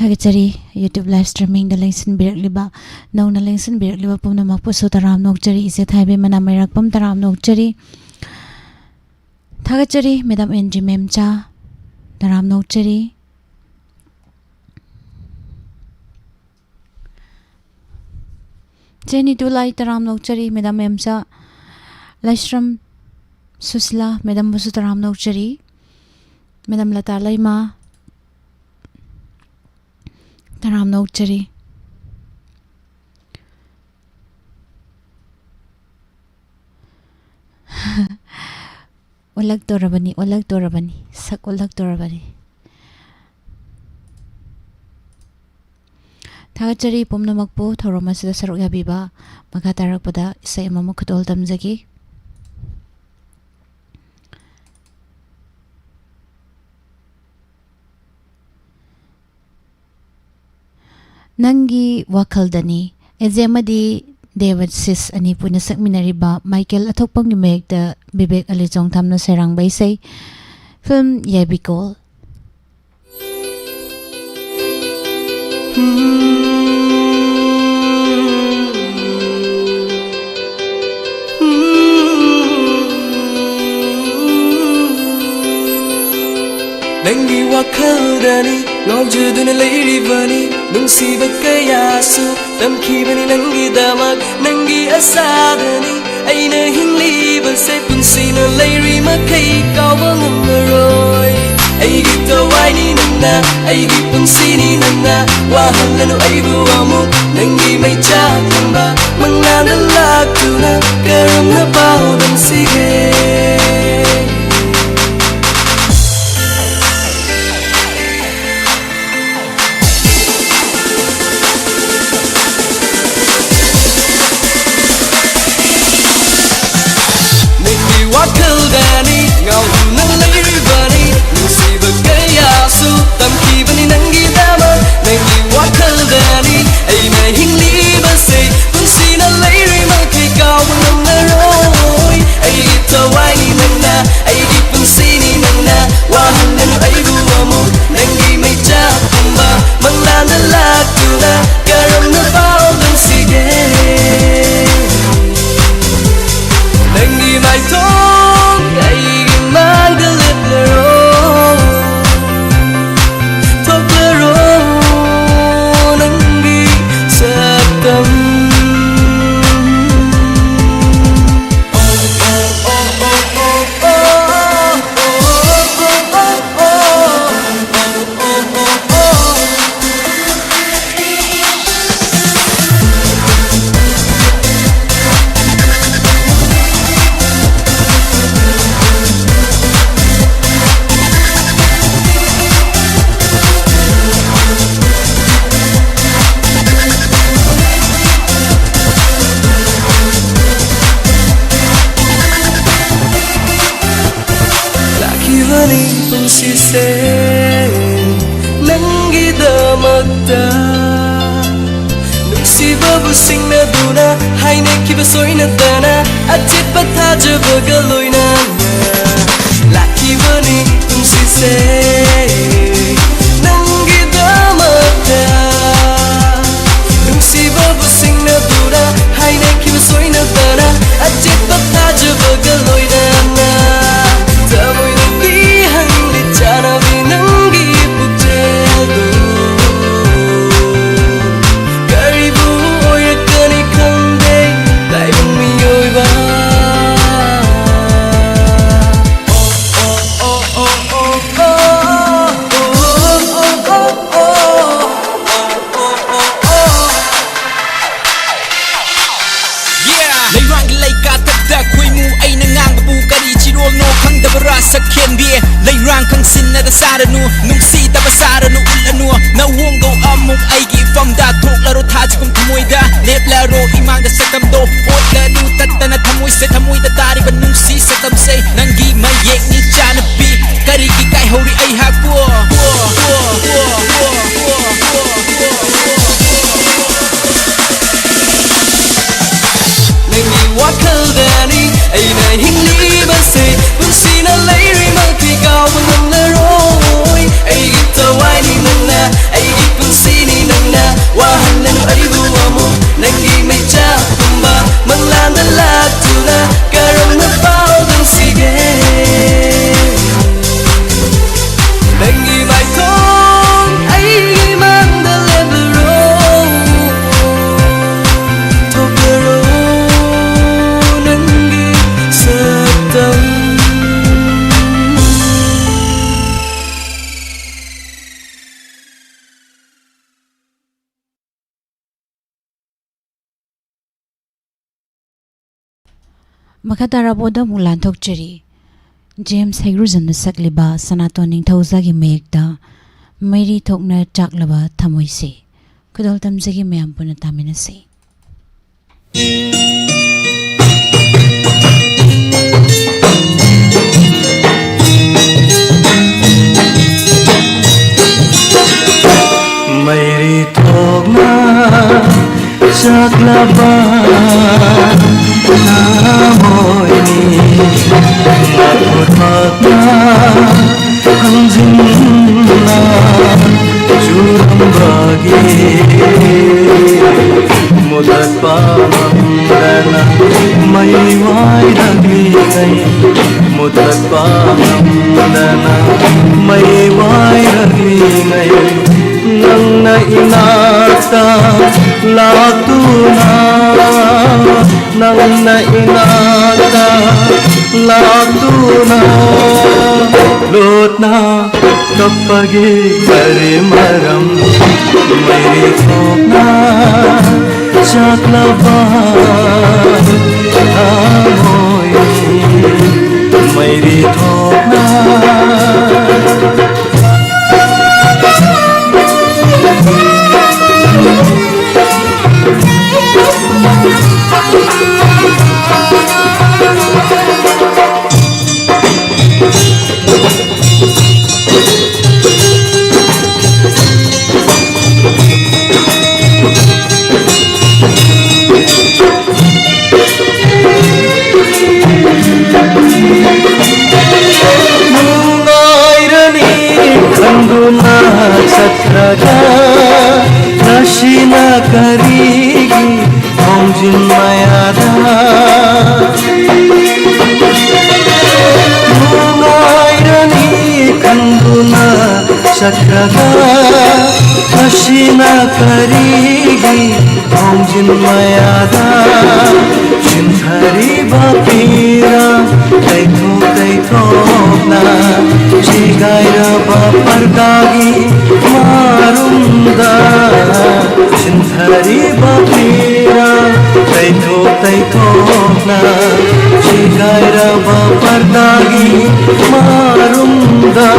ꯊꯥꯒꯠꯆꯔꯤ꯫ YouTube live streamingꯗ ꯂꯦꯡꯁꯤꯟꯕꯤꯔꯛꯂꯤꯕ, ꯅꯧꯅ ꯂꯦꯡꯁꯤꯟꯕꯤꯔꯛꯂꯤꯕ ꯄꯨꯝꯅꯃꯛꯄꯨꯁꯨ ꯇꯔꯥꯝꯅ ꯑꯣꯛꯆꯔꯤ꯫ ꯏꯆꯦ ꯊꯥꯏꯕꯦꯝ ꯃꯅꯥ ꯃꯩꯔꯥꯛꯄꯝ, ꯇꯔꯥꯝꯅ ꯑꯣꯛꯆꯔꯤ꯫ ꯊꯥꯒꯠꯆꯔꯤ꯫ Madam ꯑꯦꯟ ꯖꯤ ꯃꯦꯝꯆꯥ, ꯇꯔꯥꯝꯅ ꯑꯣꯛꯆꯔꯤ꯫ ꯆꯦ ꯅꯤꯇꯨ ꯂꯥꯏ, ꯇꯔꯥꯝꯅ ꯑꯣꯛꯆꯔꯤ꯫ Madam ꯃꯦꯝꯆꯥ, ꯂꯥꯏꯁ꯭ꯔꯝ ꯁꯨꯁꯤꯂꯥ, Madamꯕꯨꯁꯨ ꯇꯔꯥꯝꯅ ꯑꯣꯛꯆꯔꯤ꯫ Madam ꯂꯇꯥ ꯂꯩꯃ, ꯇꯔꯥꯝꯅ ꯑꯣꯛꯆꯔꯤ꯫ ꯑꯣꯜꯂꯛꯇꯣꯔꯕꯅꯤ, ꯑꯣꯜꯂꯛꯇꯣꯔꯕꯅꯤ, ꯁꯛ ꯑꯣꯜꯂꯛꯇꯣꯔꯕꯅꯤ꯫ ꯊꯥꯒꯠꯆꯔꯤ ꯄꯨꯝꯅꯃꯛꯄꯨ ꯊꯧꯔꯝ ꯑꯁꯤꯗ ꯁꯔꯨꯛ ꯌꯥꯕꯤꯕ꯫ ꯃꯈꯥ ꯇꯥꯔꯛꯄꯗ ꯏꯁꯩ ꯑꯃꯃꯨꯛ ꯈꯨꯗꯣꯜ ꯇꯝꯖꯒꯦ꯫ ꯅꯪꯒꯤ ꯋꯥꯈꯜꯗꯅꯤ꯫ ꯑꯦꯖꯦ ꯑꯃꯗꯤ ꯗꯦꯕꯁꯤꯁ ꯑꯅꯤ ꯄꯨꯟꯅ ꯁꯛꯃꯤꯟꯅꯔꯤꯕ ꯃꯥꯏꯀꯦꯜ ꯑꯊꯣꯛꯄꯝꯒꯤ ꯃꯌꯦꯛꯇ ꯕꯤꯕꯦꯛ ꯑꯂꯤ ꯆꯣꯡꯊꯥꯝꯅ ꯁꯩꯔꯥꯡꯕ ꯏꯁꯩ꯫ Film ꯌꯥꯏꯕꯤꯀꯣꯜ꯫ ꯅꯪꯒꯤ ꯋꯥꯈꯜꯗꯅꯤ ꯉꯥꯎꯖꯗꯨꯅ ꯂꯩꯔꯤꯕꯅꯤ, ꯅꯨꯡꯁꯤꯕ ꯀꯌꯥꯁꯨ ꯇꯝꯈꯤꯕꯅꯤ ꯅꯪꯒꯤꯗꯃꯛ, ꯅꯪꯒꯤ ꯑꯁꯥꯗꯅꯤ ꯑꯩꯅ ꯍꯤꯡꯂꯤꯕꯁꯦ, ꯄꯨꯟꯁꯤꯅ ꯂꯩꯔꯤ ꯃꯈꯩ ꯀꯥꯎꯕ ꯉꯝꯃꯔꯣꯏ꯫ ꯑꯩꯒꯤ ꯊꯋꯥꯏꯅꯤ ꯅꯪꯅ, ꯑꯩꯒꯤ ꯄꯨꯟꯁꯤꯅꯤ ꯅꯪꯅ, ꯋꯥꯍꯜꯂꯅꯨ ꯑꯩꯕꯨ ꯑꯃꯨꯛ, ꯅꯪꯒꯤ ꯃꯩꯆꯥꯛ ꯊꯝꯕ ꯃꯪꯂꯥꯟꯗ ꯂꯥꯛꯇꯨꯅ ꯀꯔꯝꯅ ꯄꯥꯎꯗꯝꯁꯤꯒꯦ? ꯅꯪꯒꯤ ꯋꯥꯈꯜꯗꯅꯤ ꯉꯥꯎꯗꯨꯅ ꯂꯩꯔꯤꯕꯅꯤ, ꯅꯨꯡꯁꯤꯕ ꯀꯌꯥꯁꯨ ꯇꯝꯈꯤꯕꯅꯤ ꯅꯪꯒꯤꯗꯃꯛ, ꯅꯪꯒꯤ ꯋꯥꯈꯜꯗꯅꯤ ꯑꯩꯅ ꯍꯤꯡꯂꯤꯕꯁꯦ, ꯄꯨꯟꯁꯤꯅ ꯂꯩꯔꯤ ꯃꯈꯩ ꯀꯥꯎꯕ ꯉꯝꯂꯔꯣꯏ꯫ ꯑꯩꯒꯤ ꯊꯋꯥꯏꯅꯤ ꯅꯪꯅ ꯁꯤꯡꯅꯗꯨꯅ ꯍꯥꯏꯅꯈꯤꯕ ꯁꯣꯏꯅꯗꯅ ꯑꯆꯦꯠꯄ ꯊꯥꯖꯕꯒ ꯂꯣꯏꯅꯅ ꯂꯥꯛꯈꯤꯕꯅꯤ ꯄꯨꯟꯁꯤꯁꯦ ꯅꯪꯒꯤꯗꯃꯛꯇ꯫ ꯅꯨꯡꯁꯤꯕꯕꯨ ꯁꯤꯡꯅꯗꯨꯅ ꯍꯥꯏꯅꯈꯤꯕ ꯁꯣꯏꯅꯗꯅ ꯑꯆꯦꯠꯄ ꯊꯥꯖꯕꯒ ꯂꯣꯏꯅꯅ ꯊꯃꯣꯏꯅꯗꯤ ꯍꯪꯂꯤ ꯆꯥꯟꯅꯕꯤ ꯅꯪꯒꯤ ꯄꯨꯛꯆꯦꯜꯗꯨ꯫ ꯀꯔꯤꯕꯨ ꯑꯣꯏꯔꯛꯀꯅꯤ ꯈꯪꯗꯦ ꯇꯥꯏꯕꯪ ꯃꯤꯑꯣꯏꯕ꯫ ꯂꯩꯔꯥꯡꯒꯤ ꯂꯩꯀꯥꯊꯛꯇ ꯈꯣꯏꯃꯨ ꯑꯩꯅ ꯉꯥꯡꯕꯕꯨ ꯀꯔꯤ ꯆꯤꯔꯣꯜꯅꯣ ꯈꯪꯗꯕꯔꯥ ꯁꯛꯈꯦꯟꯕꯤ? ꯂꯩꯔꯥꯡ ꯈꯪꯁꯤꯟꯅꯗ ꯁꯥꯔꯅꯨ, ꯅꯨꯡꯁꯤꯗꯕ ꯁꯥꯔꯅꯨ ꯎꯠꯂꯅꯨ꯫ ꯅꯋꯣꯡꯗꯣ ꯑꯃꯨꯛ ꯑꯩꯒꯤ ꯏꯐꯝꯗ ꯊꯣꯛꯂꯔꯣ ꯊꯥꯖꯒꯨꯝ ꯊꯃꯣꯏꯗ꯫ ꯂꯦꯞꯂꯔꯣ ꯏꯃꯥꯡꯗ ꯁꯛꯇꯝꯗꯣ ꯑꯣꯠꯂꯅꯨ ꯇꯠꯇꯅ ꯊꯃꯣꯏꯁꯦ꯫ ꯊꯃꯣꯏꯗ ꯇꯥꯔꯤꯕ ꯅꯨꯡꯁꯤ ꯁꯛꯇꯝꯁꯦ ꯅꯪꯒꯤ ꯃꯌꯦꯛꯅꯤ ꯆꯥꯅꯕꯤ꯫ ꯀꯔꯤꯒꯤ ꯀꯥꯏꯍꯧꯔꯤ ꯑꯩꯍꯥꯛꯄꯨ? ꯅꯪꯒꯤ ꯋꯥꯈꯜꯗꯅꯤ ꯑꯩꯅ ꯍꯤꯡꯂꯤꯕꯁꯦ꯫ ꯄꯨꯟꯁꯤꯅ ꯂꯩꯔꯤꯃꯛꯇꯤ ꯀꯥꯎꯕ ꯉꯝꯂꯔꯣꯏ꯫ ꯑꯩꯒꯤ ꯊꯋꯥꯏꯅꯤ ꯅꯪꯅ, ꯑꯩꯒꯤ ꯄꯨꯟꯁꯤꯅꯤ ꯅꯪꯅ꯫ ꯋꯥꯍꯜꯂꯅꯨ ꯑꯩꯕꯨ ꯑꯃꯨꯛ ꯅꯪꯒꯤ ꯃꯩꯆꯥꯛꯀꯨꯝꯕ ꯃꯪꯂꯥꯟꯗ ꯂꯥꯛꯇꯨꯅ ꯀꯔꯝꯅ ꯄꯥꯎꯗꯝꯁꯤꯒꯦ? ꯅꯪꯒꯤ ꯃꯥꯏꯊꯣꯡ ꯑꯩꯒꯤ ꯃꯥꯡꯗ ꯂꯦꯞꯂꯔꯣ꯫ ꯊꯣꯛꯂꯔꯣ ꯅꯪꯒꯤ ꯁꯛꯇꯝ꯫ ꯃꯈꯥ ꯇꯥꯔꯛꯄꯗ ꯑꯃꯨꯛ ꯂꯥꯟꯊꯣꯛꯆꯔꯤ꯫ ꯖꯦꯝꯁ ꯍꯩꯒ꯭ꯔꯨꯖꯝꯅ ꯁꯛꯂꯤꯕ ꯁꯅꯥꯇꯣꯟ ꯅꯤꯡꯊꯧꯖꯥꯒꯤ ꯃꯌꯦꯛꯇ ꯃꯩꯔꯤ ꯊꯣꯛꯅ ꯆꯥꯛꯂꯕ ꯊꯃꯣꯏꯁꯦ꯫ ꯈꯨꯗꯣꯜ ꯇꯝꯖꯒꯦ, ꯃꯌꯥꯝ ꯄꯨꯟꯅ ꯇꯥꯃꯤꯟꯅꯁꯤ꯫ ꯃꯩꯔꯤ ꯊꯣꯛꯅ ꯆꯥꯛꯂꯕ ꯊꯃꯣꯏꯅꯤ, ꯃꯈꯨꯠꯃꯛꯅ ꯍꯟꯖꯤꯟꯅ ꯆꯨꯔꯝꯕꯒꯤ ꯃꯨꯊꯠꯄ ꯉꯝꯗꯅ ꯃꯩ ꯋꯥꯏꯔꯛꯂꯤꯉꯩ, ꯃꯨꯊꯠꯄ ꯉꯝꯗꯅ ꯃꯩ ꯋꯥꯏꯔꯛꯂꯤꯉꯩ, ꯅꯪꯅ ꯏꯅꯥꯛꯇ ꯂꯥꯛꯇꯨꯅ, ꯅꯪꯅ ꯏꯅꯥꯛꯇ ꯂꯥꯛꯇꯨꯅ, ꯂꯣꯠꯅ ꯀꯞꯄꯒꯤ ꯀꯔꯤ ꯃꯔꯝ? ꯃꯩꯔꯤ ꯊꯣꯛꯅ ꯆꯥꯛꯂꯕ ꯊꯃꯣꯏ, ꯃꯩꯔꯤ ꯊꯣꯛꯅ꯫ ꯅꯨꯡꯉꯥꯏꯔꯅꯤ ꯈꯟꯗꯨꯅ ꯆꯠꯈ꯭ꯔꯒ ꯉꯁꯤꯅ ꯀꯔꯤꯒꯤ ꯈꯣꯡꯖꯤꯟ ꯃꯌꯥꯗ? ꯅꯨꯡꯉꯥꯏꯔꯅꯤ ꯈꯟꯗꯨꯅ ꯆꯠꯈ꯭ꯔꯒ ꯉꯁꯤꯅ ꯀꯔꯤꯒꯤ ꯈꯣꯡꯖꯤꯟ ꯃꯌꯥꯗ ꯆꯤꯟꯊꯔꯤꯕ ꯄꯤꯔꯥꯡ ꯇꯩꯊꯣꯛ ꯇꯩꯊꯣꯛꯅ ꯁꯤꯒꯥꯏꯔꯕ ꯄꯔꯗꯥꯒꯤ ꯃꯔꯨꯝꯗ ꯆꯤꯟꯊꯔꯤꯕ ꯄꯤꯔꯥꯡ ꯇꯩꯊꯣꯛ ꯇꯩꯊꯣꯛꯅ ꯁꯤꯒꯥꯏꯔꯕ ꯄꯔꯗꯥꯒꯤ ꯃꯔꯨꯝꯗ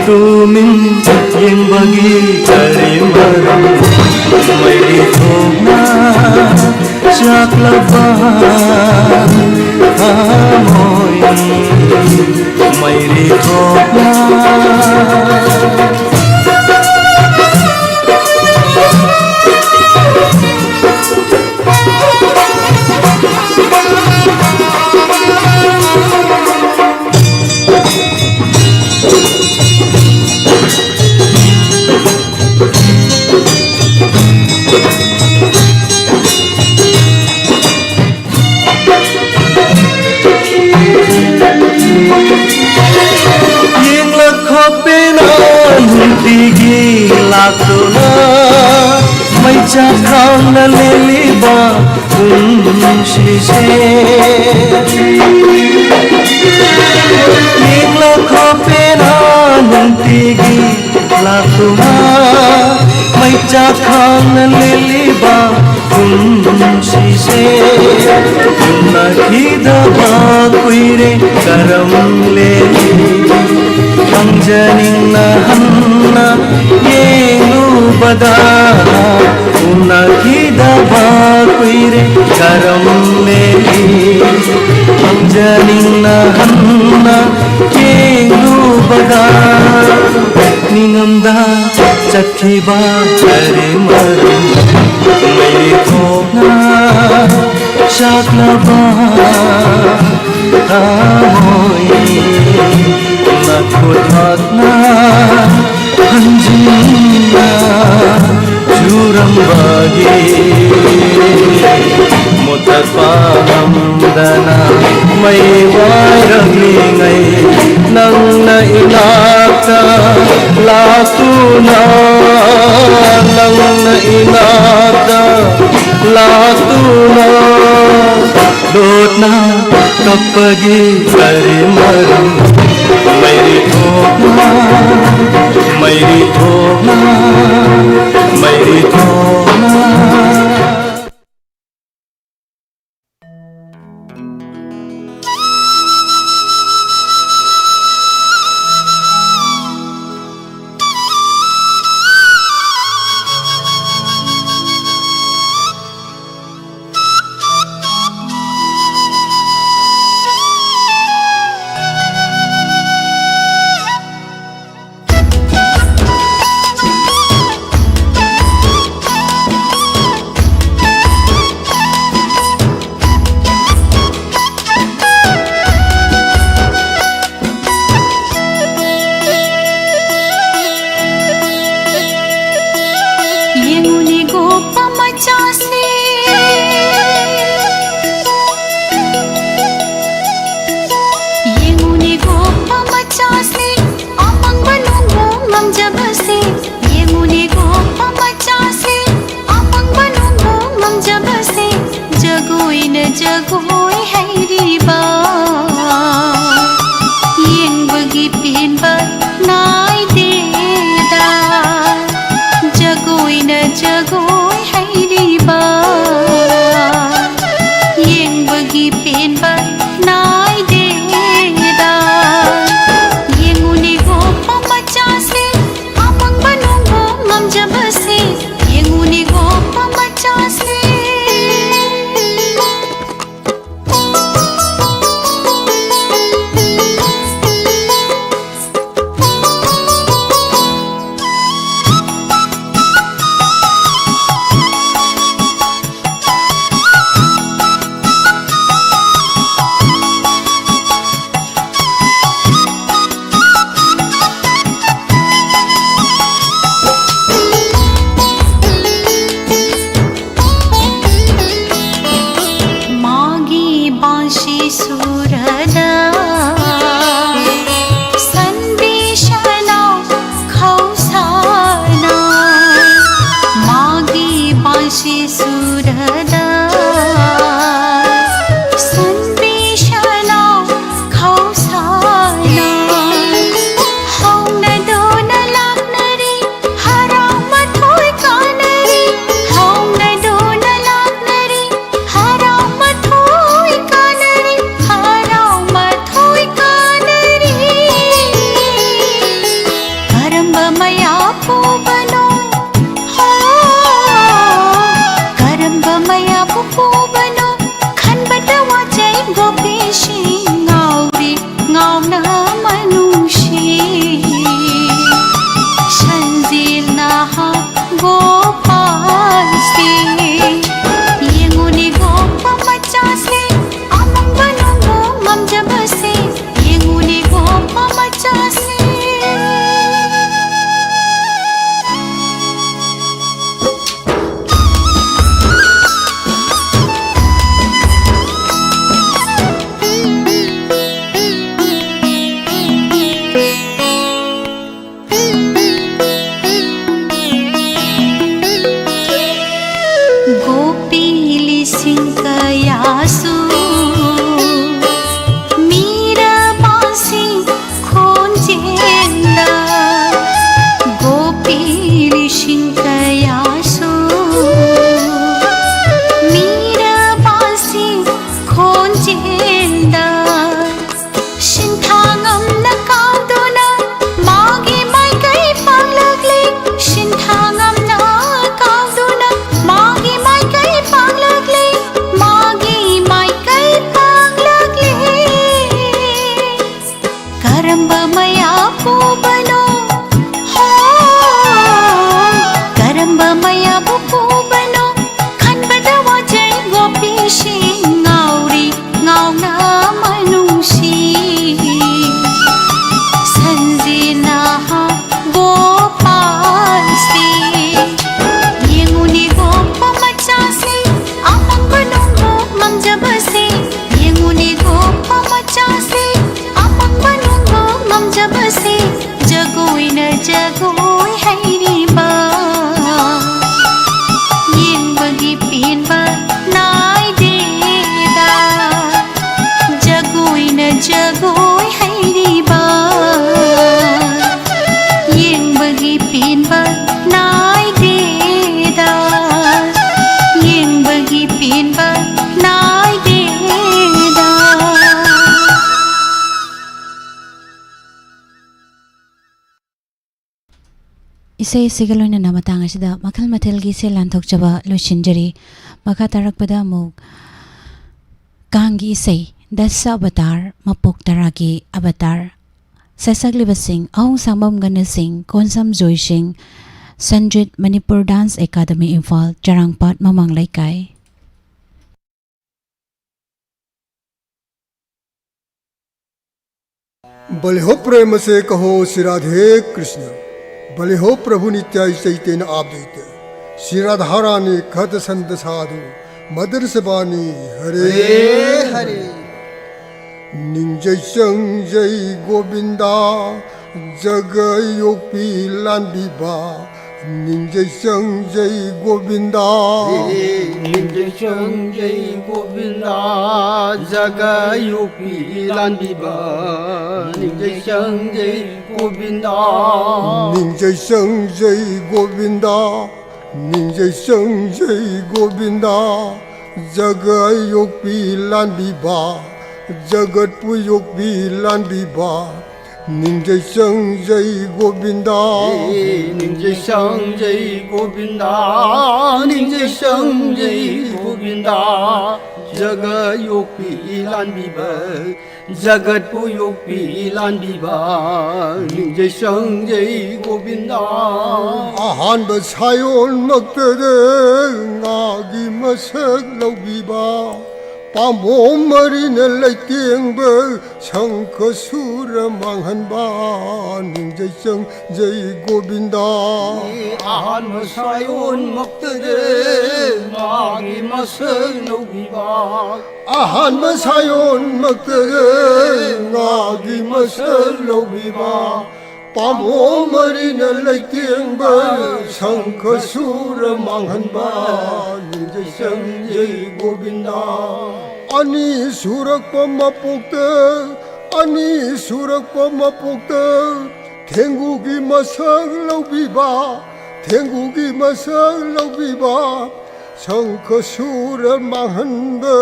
ꯇꯨꯃꯤꯟ ꯌꯦꯡꯕꯒꯤ ꯀꯔꯤ ꯃꯔꯝ? ꯃꯩꯔꯤ ꯊꯣꯛꯅ ꯆꯥꯛꯂꯕ ꯊꯃꯣꯏ, ꯃꯩꯔꯤ ꯊꯣꯛꯅ꯫ ꯂꯥꯛꯇꯨꯅ ꯃꯩꯆꯥꯛ ꯊꯥꯡꯅ ꯂꯦꯜꯂꯤꯕ ꯄꯨꯟꯁꯤꯁꯦ꯫ ꯌꯦꯡꯂꯛꯈꯣ ꯄꯦꯟꯅ ꯅꯨꯡꯇꯤꯒꯤ ꯂꯥꯛꯇꯨꯅ ꯃꯩꯆꯥꯛ ꯊꯥꯡꯅ ꯂꯦꯜꯂꯤꯕ ꯄꯨꯟꯁꯤꯁꯦ꯫ ꯎꯅꯈꯤꯗꯕ ꯀꯨꯏꯔꯦ ꯀꯔꯝ ꯂꯦꯜꯂꯤ? ꯈꯪꯖꯅꯤꯡꯅ ꯍꯟꯅ ꯌꯦꯡꯂꯨꯕꯗ ꯎꯅꯈꯤꯗꯕ ꯀꯨꯏꯔꯦ ꯀꯔꯝ ꯂꯦꯜꯂꯤ? ꯈꯪꯖꯅꯤꯡꯅ ꯍꯟꯅ ꯌꯦꯡꯂꯨꯕꯗ ꯅꯤꯡꯉꯝꯗ ꯆꯠꯈꯤꯕ ꯀꯔꯤ ꯃꯔꯝ? ꯃꯩꯔꯤ ꯊꯣꯛꯅ ꯆꯥꯛꯂꯕ ꯊꯃꯣꯏ ꯅꯈꯨꯠꯃꯛꯅ ꯍꯟꯖꯤꯟꯅ ꯆꯨꯔꯝꯕꯒꯤ ꯃꯨꯊꯠꯄ ꯉꯝꯗꯅ ꯃꯩ ꯋꯥꯏꯔꯝꯂꯤꯉꯩ ꯅꯪꯅ ꯏꯅꯥꯛꯇ ꯂꯥꯛꯇꯨꯅ, ꯅꯪꯅ ꯏꯅꯥꯛꯇ ꯂꯥꯛꯇꯨꯅ ꯂꯣꯠꯅ ꯀꯞꯄꯒꯤ ꯀꯔꯤ ꯃꯔꯝ? ꯃꯩꯔꯤ ꯊꯣꯛꯅ, ꯃꯩꯔꯤ ꯊꯣꯛꯅ, ꯃꯩꯔꯤ ꯊꯣꯛꯅ꯫ ꯌꯦꯡꯕꯒꯤ ꯄꯦꯟꯕ ꯅꯥꯏꯗꯦꯗ, ꯌꯦꯡꯕꯒꯤ ꯄꯦꯟꯕ ꯅꯥꯏꯗꯦꯗ꯫ ꯏꯁꯩ ꯑꯁꯤꯒ ꯂꯣꯏꯅꯅ ꯃꯇꯥꯡ ꯑꯁꯤꯗ ꯃꯈꯜ ꯃꯊꯦꯜꯒꯤ ꯏꯁꯩ ꯂꯥꯟꯊꯣꯛꯆꯕ ꯂꯣꯏꯁꯤꯟꯖꯔꯤ꯫ ꯃꯈꯥ ꯇꯥꯔꯛꯄꯗ ꯑꯃꯨꯛ ꯀꯥꯡꯒꯤ ꯏꯁꯩ, ꯗꯁ ꯑꯕꯇꯥꯔ, ꯃꯄꯣꯛ ꯇꯔꯥꯒꯤ ꯑꯕꯇꯥꯔ, ꯁꯩꯁꯛꯂꯤꯕꯁꯤꯡ ꯑꯍꯣꯡꯁꯥꯡꯕꯝ ꯒꯅ ꯁꯤꯡ, ꯀꯣꯟꯁꯝ ꯖꯣꯏ ꯁꯤꯡ, ꯁꯟꯖꯤꯠ, ꯃꯅꯤꯄꯨꯔ ꯗꯥꯟꯁ ꯑꯦꯀꯥꯗꯃꯤ ꯏꯝꯐꯥꯜ, ꯆꯔꯥꯡꯄꯥꯠ ꯃꯃꯥꯡ ꯂꯩꯀꯥꯏ꯫ बलिहो प्रेम से कहो श्री राधे कृष्ण। बलिहो प्रभु नित्याय चैतन्य आप द्वैत। श्री राधा रानी खत संत साधु मदर सबानी। हरे हरे हरे। ꯅꯤꯡꯖꯩ ꯆꯪꯖꯩ ꯒꯣꯕꯤꯟꯗ, ꯖꯒ ꯌꯣꯛꯄꯤ ꯂꯥꯟꯕꯤꯕ꯫ ꯅꯤꯡꯖꯩ ꯆꯪꯖꯩ ꯒꯣꯕꯤꯟꯗ꯫ ꯅꯤꯡꯖꯩ ꯆꯪꯖꯩ ꯒꯣꯕꯤꯟꯗ, ꯖꯒ ꯌꯣꯛꯄꯤ ꯂꯥꯟꯕꯤꯕ꯫ ꯅꯤꯡꯖꯩ ꯆꯪꯖꯩ ꯒꯣꯕꯤꯟꯗ꯫ ꯅꯤꯡꯖꯩ ꯆꯪꯖꯩ ꯒꯣꯕꯤꯟꯗ, ꯅꯤꯡꯖꯩ ꯆꯪꯖꯩ ꯒꯣꯕꯤꯟꯗ, ꯖꯒ ꯌꯣꯛꯄꯤ ꯂꯥꯟꯕꯤꯕ, ꯖꯒꯠꯄꯨ ꯌꯣꯛꯄꯤ ꯂꯥꯟꯕꯤꯕ, ꯅꯤꯡꯖꯩ ꯆꯪꯖꯩ ꯒꯣꯕꯤꯟꯗ꯫ ꯅꯤꯡꯖꯩ ꯆꯪꯖꯩ ꯒꯣꯕꯤꯟꯗ, ꯅꯤꯡꯖꯩ ꯆꯪꯖꯩ ꯒꯣꯕꯤꯟꯗ, ꯖꯒ ꯌꯣꯛꯄꯤ ꯂꯥꯟꯕꯤꯕ, ꯖꯒꯠꯄꯨ ꯌꯣꯛꯄꯤ ꯂꯥꯟꯕꯤꯕ, ꯅꯤꯡꯖꯩ ꯆꯪꯖꯩ ꯒꯣꯕꯤꯟꯗ꯫ ꯑꯍꯥꯟꯕ ꯁꯥꯏꯑꯣꯟꯃꯛꯇꯗ ꯉꯥꯒꯤ ꯃꯁꯛ ꯂꯧꯕꯤꯕ, ꯄꯥꯝꯕꯣꯝ ꯃꯔꯤꯅ ꯂꯩꯇꯦꯡꯕ, ꯁꯪꯈ ꯁꯨꯔ ꯃꯥꯡꯍꯟꯕ, ꯅꯤꯡꯖꯩ ꯆꯪꯖꯩ ꯒꯣꯕꯤꯟꯗ꯫ ꯑꯍꯥꯟꯕ ꯁꯥꯏꯑꯣꯟꯃꯛꯇꯗ ꯉꯥꯒꯤ ꯃꯁꯛ ꯂꯧꯕꯤꯕ, ꯑꯍꯥꯟꯕ ꯁꯥꯏꯑꯣꯟꯃꯛꯇꯗ ꯉꯥꯒꯤ ꯃꯁꯛ ꯂꯧꯕꯤꯕ, ꯄꯥꯝꯕꯣꯝ ꯃꯔꯤꯅ ꯂꯩꯇꯦꯡꯕ, ꯁꯪꯈ ꯁꯨꯔ ꯃꯥꯡꯍꯟꯕ, ꯅꯤꯡꯖꯩ ꯆꯪꯖꯩ ꯒꯣꯕꯤꯟꯗ꯫ ꯑꯅꯤ ꯁꯨꯔꯛꯄ ꯃꯄꯣꯛꯇ, ꯑꯅꯤ ꯁꯨꯔꯛꯄ ꯃꯄꯣꯛꯇ, ꯊꯦꯡꯒꯨꯒꯤ ꯃꯁꯛ ꯂꯧꯕꯤꯕ, ꯊꯦꯡꯒꯨꯒꯤ ꯃꯁꯛ ꯂꯧꯕꯤꯕ, ꯁꯪꯈ ꯁꯨꯔ ꯃꯥꯡꯍꯟꯕ,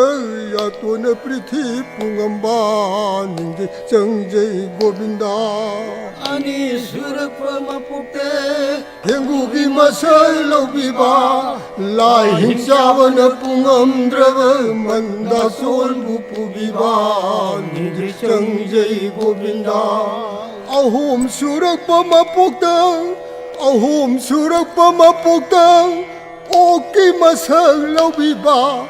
ꯌꯥꯇꯣꯟ ꯄ꯭ꯔꯤꯊꯤ ꯄꯨꯡꯉꯝꯕ, ꯅꯤꯡꯖꯩ ꯆꯪꯖꯩ ꯒꯣꯕꯤꯟꯗ꯫ ꯑꯅꯤ ꯁꯨꯔꯛꯄ ꯃꯄꯣꯛꯇ ꯊꯦꯡꯒꯨꯒꯤ ꯃꯁꯛ ꯂꯧꯕꯤꯕ, ꯂꯥꯏ ꯍꯤꯡꯆꯥꯕꯅ ꯄꯨꯡꯉꯝꯗ꯭ꯔꯕ, ꯃꯟꯗꯥꯁꯣꯟꯕꯨ ꯄꯨꯕꯤꯕ, ꯅꯤꯡꯖꯩ ꯆꯪꯖꯩ ꯒꯣꯕꯤꯟꯗ꯫ ꯑꯍꯨꯝ ꯁꯨꯔꯛꯄ ꯃꯄꯣꯛꯇ, ꯑꯍꯨꯝ ꯁꯨꯔꯛꯄ ꯃꯄꯣꯛꯇ, ꯑꯣꯛꯀꯤ ꯃꯁꯛ ꯂꯧꯕꯤꯕ,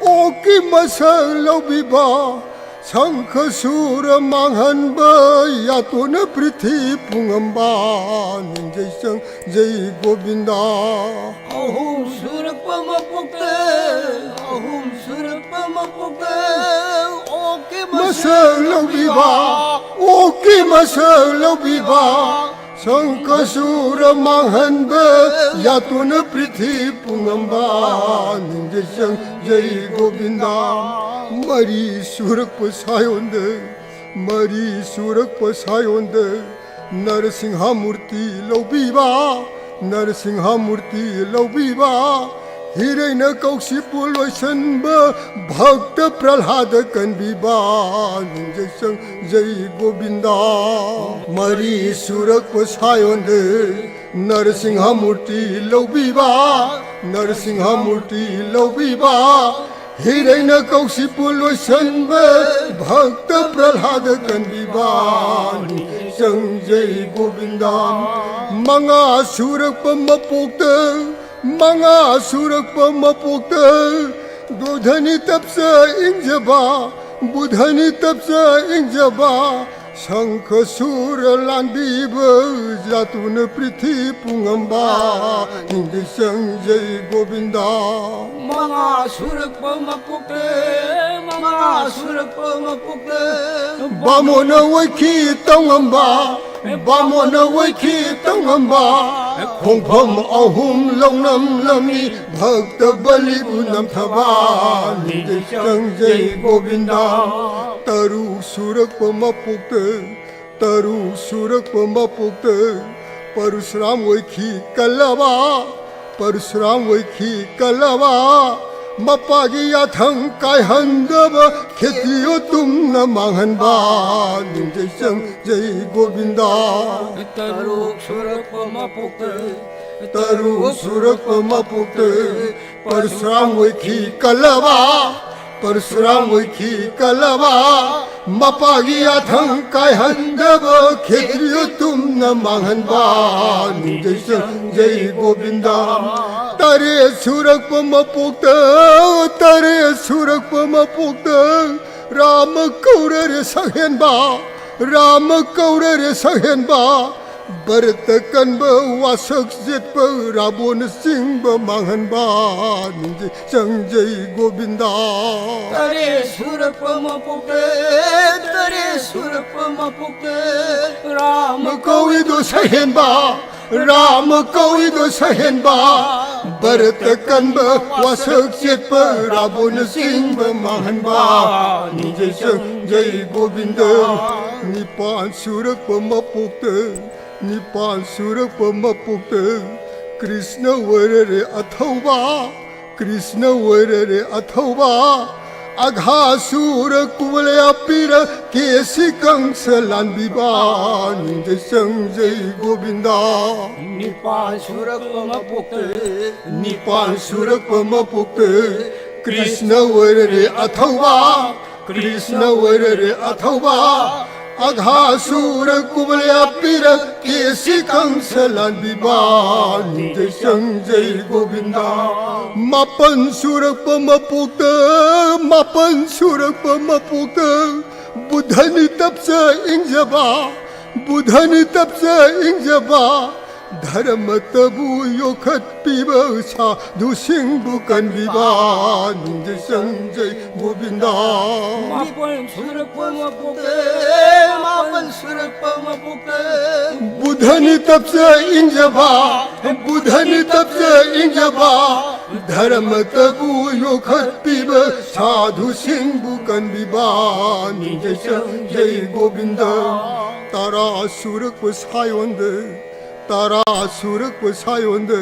ꯑꯣꯛꯀꯤ ꯃꯁꯛ ꯂꯧꯕꯤꯕ, ꯁꯪꯈ ꯁꯨꯔ ꯃꯥꯡꯍꯟꯕ, ꯌꯥꯇꯣꯟ ꯄ꯭ꯔꯤꯊꯤ ꯄꯨꯡꯉꯝꯕ, ꯅꯤꯡꯖꯩ ꯆꯪꯖꯩ ꯒꯣꯕꯤꯟꯗ꯫ ꯑꯍꯨꯝ ꯁꯨꯔꯛꯄ ꯃꯄꯣꯛꯇ, ꯑꯍꯨꯝ ꯁꯨꯔꯛꯄ ꯃꯄꯣꯛꯇ, ꯑꯣꯛꯀꯤ ꯃꯁꯛ ꯂꯧꯕꯤꯕ, ꯑꯣꯛꯀꯤ ꯃꯁꯛ ꯂꯧꯕꯤꯕ, ꯁꯪꯈ ꯁꯨꯔ ꯃꯥꯡꯍꯟꯕ, ꯌꯥꯇꯣꯟ ꯄ꯭ꯔꯤꯊꯤ ꯄꯨꯡꯉꯝꯕ, ꯅꯤꯡꯖꯩ ꯆꯪꯖꯩ ꯒꯣꯕꯤꯟꯗ꯫ ꯃꯔꯤ ꯁꯨꯔꯛꯄ ꯁꯥꯌꯣꯟꯗ, ꯃꯔꯤ ꯁꯨꯔꯛꯄ ꯁꯥꯌꯣꯟꯗ, ꯅꯔꯁꯤꯡꯍ ꯃꯨꯔꯇꯤ ꯂꯧꯕꯤꯕ, ꯅꯔꯁꯤꯡꯍ ꯃꯨꯔꯇꯤ ꯂꯧꯕꯤꯕ, ꯍꯤꯔꯩꯅ ꯀꯧꯁꯤꯄꯨ ꯂꯣꯏꯁꯟꯕ, ꯚꯛꯇ ꯄ꯭ꯔꯍ꯭ꯂꯥꯗ ꯀꯟꯕꯤꯕ, ꯅꯤꯡꯖꯩ ꯆꯪꯖꯩ ꯒꯣꯕꯤꯟꯗ꯫ ꯃꯔꯤ ꯁꯨꯔꯛꯄ ꯁꯥꯌꯣꯟꯗ, ꯅꯔꯁꯤꯡꯍ ꯃꯨꯔꯇꯤ ꯂꯧꯕꯤꯕ, ꯅꯔꯁꯤꯡꯍ ꯃꯨꯔꯇꯤ ꯂꯧꯕꯤꯕ, ꯍꯤꯔꯩꯅ ꯀꯧꯁꯤꯄꯨ ꯂꯣꯏꯁꯟꯕ, ꯚꯛꯇ ꯄ꯭ꯔꯍ꯭ꯂꯥꯗ ꯀꯟꯕꯤꯕ, ꯆꯪꯖꯩ ꯒꯣꯕꯤꯟꯗ꯫ ꯃꯉꯥ ꯁꯨꯔꯛꯄ ꯃꯄꯣꯛꯇ, ꯃꯉꯥ ꯁꯨꯔꯛꯄ ꯃꯄꯣꯛꯇ, ꯕꯨꯙꯅꯤ ꯇꯞꯆ ꯏꯪꯖꯕ, ꯕꯨꯙꯅꯤ ꯇꯞꯆ ꯏꯪꯖꯕ, ꯁꯪꯈ ꯁꯨꯔ ꯂꯥꯟꯕꯤꯕ, ꯌꯥꯇꯣꯟ ꯄ꯭ꯔꯤꯊꯤ ꯄꯨꯡꯉꯝꯕ, ꯅꯤꯡꯖꯩ ꯆꯪꯖꯩ ꯒꯣꯕꯤꯟꯗ꯫ ꯃꯉꯥ ꯁꯨꯔꯛꯄ ꯃꯄꯣꯛꯇ, ꯃꯉꯥ ꯁꯨꯔꯛꯄ ꯃꯄꯣꯛꯇ, ꯕꯥꯃꯣꯟꯅ ꯑꯣꯏꯈꯤ ꯇꯧꯉꯝꯕ, ꯕꯥꯃꯣꯟꯅ ꯑꯣꯏꯈꯤ ꯇꯧꯉꯝꯕ, ꯈꯣꯡꯐꯝ ꯑꯍꯨꯝ ꯂꯧꯅꯝ ꯂꯝꯃꯤ, ꯚꯛꯇ ꯕꯂꯤꯕꯨ ꯅꯝꯊꯕ, ꯅꯤꯡꯖꯩ ꯆꯪꯖꯩ ꯒꯣꯕꯤꯟꯗ꯫ ꯇꯔꯨꯛ ꯁꯨꯔꯛꯄ ꯃꯄꯣꯛꯇ, ꯇꯔꯨꯛ ꯁꯨꯔꯛꯄ ꯃꯄꯣꯛꯇ ꯄꯔꯁꯨꯔꯥꯝ ꯑꯣꯏꯈꯤ ꯀꯜꯂꯕ, ꯄꯔꯁꯨꯔꯥꯝ ꯑꯣꯏꯈꯤ ꯀꯜꯂꯕ, ꯃꯄꯥꯒꯤ ꯌꯥꯊꯪ ꯀꯥꯏꯍꯟꯗꯕ, ꯈꯦꯇ꯭ꯔꯤꯌꯣ ꯇꯨꯝꯅ ꯃꯥꯡꯍꯟꯕ, ꯅꯤꯡꯖꯩ ꯆꯪꯖꯩ ꯒꯣꯕꯤꯟꯗ꯫ ꯇꯔꯨꯛ ꯁꯨꯔꯛꯄ ꯃꯄꯣꯛꯇ, ꯇꯔꯨꯛ ꯁꯨꯔꯛꯄ ꯃꯄꯣꯛꯇ ꯄꯔꯁꯨꯔꯥꯝ ꯑꯣꯏꯈꯤ ꯀꯜꯂꯕ, ꯄꯔꯁꯨꯔꯥꯝ ꯑꯣꯏꯈꯤ ꯀꯜꯂꯕ, ꯃꯄꯥꯒꯤ ꯌꯥꯊꯪ ꯀꯥꯏꯍꯟꯗꯕ, ꯈꯦꯇ꯭ꯔꯤꯌꯣ ꯇꯨꯝꯅ ꯃꯥꯡꯍꯟꯕ, ꯅꯤꯡꯖꯩ ꯆꯪꯖꯩ ꯒꯣꯕꯤꯟꯗ꯫ ꯇꯔꯦꯠ ꯁꯨꯔꯛꯄ ꯃꯄꯣꯛꯇ, ꯇꯔꯦꯠ ꯁꯨꯔꯛꯄ ꯃꯄꯣꯛꯇ ꯔꯥꯃ ꯀꯧꯔꯔꯦ ꯁꯛꯍꯦꯟꯕ, ꯔꯥꯃ ꯀꯧꯔꯔꯦ ꯁꯛꯍꯦꯟꯕ, ꯚꯔꯠꯇ ꯀꯟꯕ ꯋꯥꯁꯛ ꯆꯦꯠꯄ ꯔꯥꯕꯣꯅ ꯆꯤꯡꯕ ꯃꯥꯡꯍꯟꯕ, ꯅꯤꯡꯖꯩ ꯆꯪꯖꯩ ꯒꯣꯕꯤꯟꯗ꯫ ꯇꯔꯦꯠ ꯁꯨꯔꯛꯄ ꯃꯄꯣꯛꯇ, ꯇꯔꯦꯠ ꯁꯨꯔꯛꯄ ꯃꯄꯣꯛꯇ ꯔꯥꯃ ꯀꯧꯏꯗꯣ ꯁꯛꯍꯦꯟꯕ, ꯔꯥꯃ ꯀꯧꯏꯗꯣ ꯁꯛꯍꯦꯟꯕ, ꯚꯔꯠꯇ ꯀꯟꯕ ꯋꯥꯁꯛ ꯆꯦꯠꯄ ꯔꯥꯕꯣꯅ ꯆꯤꯡꯕ ꯃꯥꯡꯍꯟꯕ, ꯅꯤꯡꯖꯩ ꯆꯪꯖꯩ ꯒꯣꯕꯤꯟꯗ꯫ ꯅꯤꯄꯥꯟ ꯁꯨꯔꯛꯄ ꯃꯄꯣꯛꯇ, ꯅꯤꯄꯥꯟ ꯁꯨꯔꯛꯄ ꯃꯄꯣꯛꯇ ꯀ꯭ꯔꯤꯁꯅ ꯑꯣꯏꯔꯔꯦ ꯑꯊꯧꯕ, ꯀ꯭ꯔꯤꯁꯅ ꯑꯣꯏꯔꯔꯦ ꯑꯊꯧꯕ, ꯑꯘꯥꯁꯨꯔ ꯀꯨꯕꯂꯦ ꯑꯄꯤꯔ ꯀꯦꯁꯤ ꯀꯪꯁ ꯂꯥꯟꯕꯤꯕ, ꯅꯤꯡꯖꯩ ꯆꯪꯖꯩ ꯒꯣꯕꯤꯟꯗ꯫ ꯅꯤꯄꯥꯟ ꯁꯨꯔꯛꯄ ꯃꯄꯣꯛꯇ, ꯅꯤꯄꯥꯟ ꯁꯨꯔꯛꯄ ꯃꯄꯣꯛꯇ ꯀ꯭ꯔꯤꯁꯅ ꯑꯣꯏꯔꯔꯦ ꯑꯊꯧꯕ, ꯀ꯭ꯔꯤꯁꯅ ꯑꯣꯏꯔꯔꯦ ꯑꯊꯧꯕ, ꯑꯘꯥꯁꯨꯔ ꯀꯨꯕꯂꯦ ꯑꯄꯤꯔ ꯀꯦꯁꯤ ꯀꯪꯁ ꯂꯥꯟꯕꯤꯕ, ꯅꯤꯡꯖꯩ ꯆꯪꯖꯩ ꯒꯣꯕꯤꯟꯗ꯫ ꯃꯥꯄꯟ ꯁꯨꯔꯛꯄ ꯃꯄꯣꯛꯇ, ꯃꯥꯄꯟ ꯁꯨꯔꯛꯄ ꯃꯄꯣꯛꯇ ꯕꯨꯙꯅꯤ ꯇꯞꯆ ꯏꯪꯖꯕ, ꯕꯨꯙꯅꯤ ꯇꯞꯆ ꯏꯪꯖꯕ, ꯙꯔꯃꯇꯕꯨ ꯌꯣꯛꯈꯠꯄꯤꯕ ꯁꯥꯙꯨꯁꯤꯡꯕꯨ ꯀꯟꯕꯤꯕ ꯅꯤꯡꯖꯩ ꯆꯪꯖꯩ ꯒꯣꯕꯤꯟꯗ꯫ ꯃꯥꯄꯜ ꯁꯨꯔꯛꯄ ꯃꯄꯣꯛꯇ, ꯃꯥꯄꯜ ꯁꯨꯔꯛꯄ ꯃꯄꯣꯛꯇ ꯕꯨꯙꯅꯤ ꯇꯞꯆ ꯏꯟꯖꯕ, ꯕꯨꯙꯅꯤ ꯇꯞꯆ ꯏꯟꯖꯕ ꯙꯔꯃꯇꯕꯨ ꯌꯣꯛꯈꯠꯄꯤꯕ ꯁꯥꯙꯨꯁꯤꯡꯕꯨ ꯀꯟꯕꯤꯕ ꯅꯤꯡꯖꯩ ꯆꯪꯖꯩ ꯒꯣꯕꯤꯟꯗ꯫ ꯇꯔꯥ ꯁꯨꯔꯛꯄ ꯁꯥꯌꯣꯟꯗ, ꯇꯔꯥ ꯁꯨꯔꯛꯄ ꯁꯥꯌꯣꯟꯗ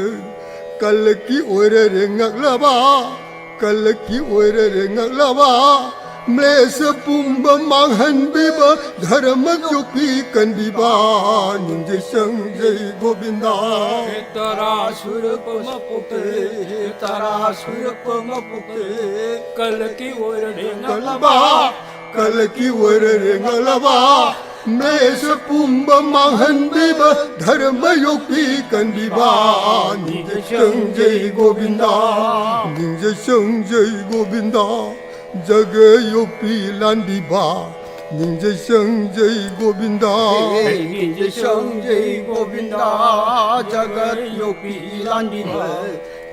ꯀꯜꯂꯛꯀꯤ ꯑꯣꯏꯔꯔꯦ ꯉꯛꯂꯕ, ꯀꯜꯂꯛꯀꯤ ꯑꯣꯏꯔꯔꯦ ꯉꯛꯂꯕ ꯃ꯭ꯂꯦꯁ ꯄꯨꯝꯕ ꯃꯥꯡꯍꯟꯕꯤꯕ ꯙꯔꯃ ꯌꯣꯛꯄꯤ ꯀꯟꯕꯤꯕ ꯅꯤꯡꯖꯩ ꯆꯪꯖꯩ ꯒꯣꯕꯤꯟꯗ꯫ ꯇꯔꯥ ꯁꯨꯔꯛꯄ ꯃꯄꯣꯛꯇ, ꯇꯔꯥ ꯁꯨꯔꯛꯄ ꯃꯄꯣꯛꯇ ꯀꯜꯂꯛꯀꯤ ꯑꯣꯏꯔꯔꯦ ꯉꯛꯂꯕ, ꯀꯜꯂꯛꯀꯤ ꯑꯣꯏꯔꯔꯦ ꯉꯛꯂꯕ ꯃ꯭ꯂꯦꯁ ꯄꯨꯝꯕ ꯃꯥꯡꯍꯟꯕꯤꯕ ꯙꯔꯃ ꯌꯣꯛꯄꯤ ꯀꯟꯕꯤꯕ ꯅꯤꯡꯖꯩ ꯆꯪꯖꯩ ꯒꯣꯕꯤꯟꯗ꯫ ꯅꯤꯡꯖꯩ ꯆꯪꯖꯩ ꯒꯣꯕꯤꯟꯗ꯫ ꯖꯒ ꯌꯣꯛꯄꯤ ꯂꯥꯟꯕꯤꯕ ꯅꯤꯡꯖꯩ ꯆꯪꯖꯩ ꯒꯣꯕꯤꯟꯗ꯫ ꯅꯤꯡꯖꯩ ꯆꯪꯖꯩ ꯒꯣꯕꯤꯟꯗ꯫ ꯖꯒ ꯌꯣꯛꯄꯤ ꯂꯥꯟꯕꯤꯕ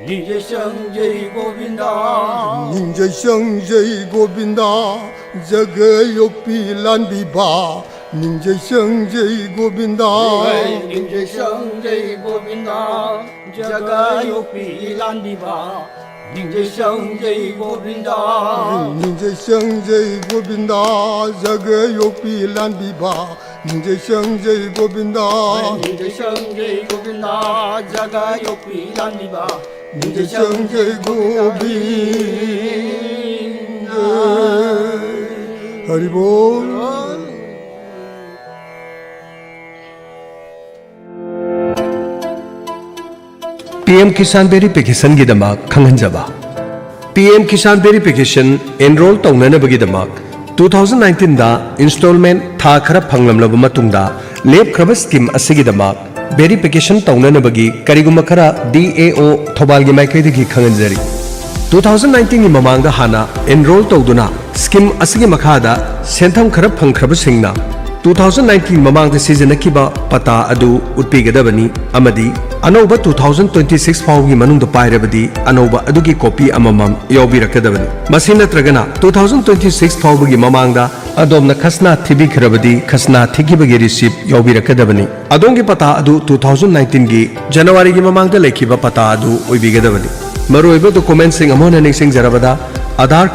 ꯅꯤꯡꯖꯩ ꯆꯪꯖꯩ ꯒꯣꯕꯤꯟꯗ꯫ ꯅꯤꯡꯖꯩ ꯆꯪꯖꯩ ꯒꯣꯕꯤꯟꯗ꯫ ꯖꯒ ꯌꯣꯛꯄꯤ ꯂꯥꯟꯕꯤꯕ ꯅꯤꯡꯖꯩ ꯆꯪꯖꯩ ꯒꯣꯕꯤꯟꯗ꯫ ꯅꯤꯡꯖꯩ ꯆꯪꯖꯩ ꯒꯣꯕꯤꯟꯗ꯫ ꯖꯒ ꯌꯣꯛꯄꯤ ꯂꯥꯟꯕꯤꯕ ꯅꯤꯡꯖꯩ ꯆꯪꯖꯩ ꯒꯣꯕꯤꯟꯗ꯫ ꯅꯤꯡꯖꯩ ꯆꯪꯖꯩ ꯒꯣꯕꯤꯟꯗ꯫ ꯖꯒ ꯌꯣꯛꯄꯤ ꯂꯥꯟꯕꯤꯕ ꯅꯤꯡꯖꯩ ꯆꯪꯖꯩ ꯒꯣꯕꯤꯟꯗ꯫ ꯅꯤꯡꯖꯩ ꯆꯪꯖꯩ ꯒꯣꯕꯤꯟꯗ꯫ ꯖꯒ ꯌꯣꯛꯄꯤ ꯂꯥꯟꯕꯤꯕ ꯅꯤꯡꯖꯩ ꯆꯪꯖꯩ ꯒꯣꯕꯤꯟꯗ꯫ ꯍꯔꯤꯕꯣꯜ꯫ ꯄꯤ ꯑꯦꯝ ꯀꯤꯁꯥꯟ ꯚꯦꯔꯤꯐꯤꯀꯦꯁꯟꯒꯤꯗꯃꯛ ꯈꯪꯍꯟꯖꯕ꯫ P M Kisan verification enrol ꯇꯧꯅꯅꯕꯒꯤꯗꯃꯛ ꯇꯨ ꯊꯥꯎꯖꯟ ꯅꯥꯏꯟꯇꯤꯟꯗ ꯏꯟꯁꯇꯣꯜꯃꯦꯟ ꯊꯥ ꯈꯔ ꯐꯪꯂꯝꯂꯕ ꯃꯇꯨꯡꯗ, ꯂꯦꯞꯈ꯭ꯔꯕ ꯁ꯭ꯀꯤꯝ ꯑꯁꯤꯒꯤꯗꯃꯛ ꯚꯦꯔꯤꯐꯤꯀꯦꯁꯟ ꯇꯧꯅꯅꯕꯒꯤ ꯀꯔꯤꯒꯨꯝꯕ ꯈꯔ ꯗꯤ ꯑꯦ ꯑꯣ ꯊꯧꯕꯥꯜꯒꯤ ꯃꯥꯏꯀꯩꯗꯒꯤ ꯈꯪꯍꯟꯖꯔꯤ꯫ ꯇꯨ ꯊꯥꯎꯖꯟ ꯅꯥꯏꯟꯇꯤꯟꯒꯤ ꯃꯃꯥꯡꯗ ꯍꯥꯟꯅ ꯑꯦꯟꯔꯣꯜ ꯇꯧꯗꯨꯅ ꯁ꯭ꯀꯤꯝ ꯑꯁꯤꯒꯤ ꯃꯈꯥꯗ ꯁꯦꯟꯊꯪ ꯈꯔ ꯐꯪꯈ꯭ꯔꯕꯁꯤꯡꯅ ꯇꯨ ꯊꯥꯎꯖꯟ ꯅꯥꯏꯟꯇꯤꯟ ꯃꯃꯥꯡꯗ ꯁꯤꯖꯤꯟꯅꯈꯤꯕ ꯄꯇꯥ ꯑꯗꯨ ꯎꯠꯄꯤꯒꯗꯕꯅꯤ ꯑꯃꯗꯤ ꯑꯅꯧꯕ ꯇꯨ ꯊꯥꯎꯖꯟ ꯇ꯭ꯋꯦꯟꯇꯤ ꯁꯤꯛꯁ ꯐꯥꯎꯒꯤ ꯃꯅꯨꯡꯗ ꯄꯥꯏꯔꯕꯗꯤ ꯑꯅꯧꯕ ꯑꯗꯨꯒꯤ ꯀꯣꯄꯤ ꯑꯃꯃꯝ ꯌꯥꯎꯕꯤꯔꯛꯀꯗꯕꯅꯤ꯫ ꯃꯁꯤ ꯅꯠꯇ꯭ꯔꯒꯅ ꯇꯨ ꯊꯥꯎꯖꯟ ꯇ꯭ꯋꯦꯟꯇꯤ ꯁꯤꯛꯁ ꯐꯥꯎꯕꯒꯤ ꯃꯃꯥꯡꯗ ꯑꯗꯣꯝꯅ ꯈꯁꯅꯥ ꯊꯤꯕꯤꯈ꯭ꯔꯕꯗꯤ ꯈꯁꯅꯥ ꯊꯤꯈꯤꯕꯒꯤ ꯔꯤꯁꯤꯞ ꯌꯥꯎꯕꯤꯔꯛꯀꯗꯕꯅꯤ꯫ ꯑꯗꯣꯝꯒꯤ ꯄꯇꯥ ꯑꯗꯨ ꯇꯨ ꯊꯥꯎꯖꯟ ꯅꯥꯏꯟꯇꯤꯟꯒꯤ ꯖꯅꯋꯥꯔꯤꯒꯤ ꯃꯃꯥꯡꯗ ꯂꯩꯈꯤꯕ ꯄꯇꯥ ꯑꯗꯨ ꯑꯣꯏꯕꯤꯒꯗꯕꯅꯤ꯫ ꯃꯔꯨꯑꯣꯏꯕ ꯗꯣꯀꯨꯃꯦꯟꯁꯤꯡ ꯑꯃꯨꯛ ꯍꯟꯅ ꯅꯤꯡꯁꯤꯡꯖꯔꯕꯗ, ꯑꯥꯙꯥꯔ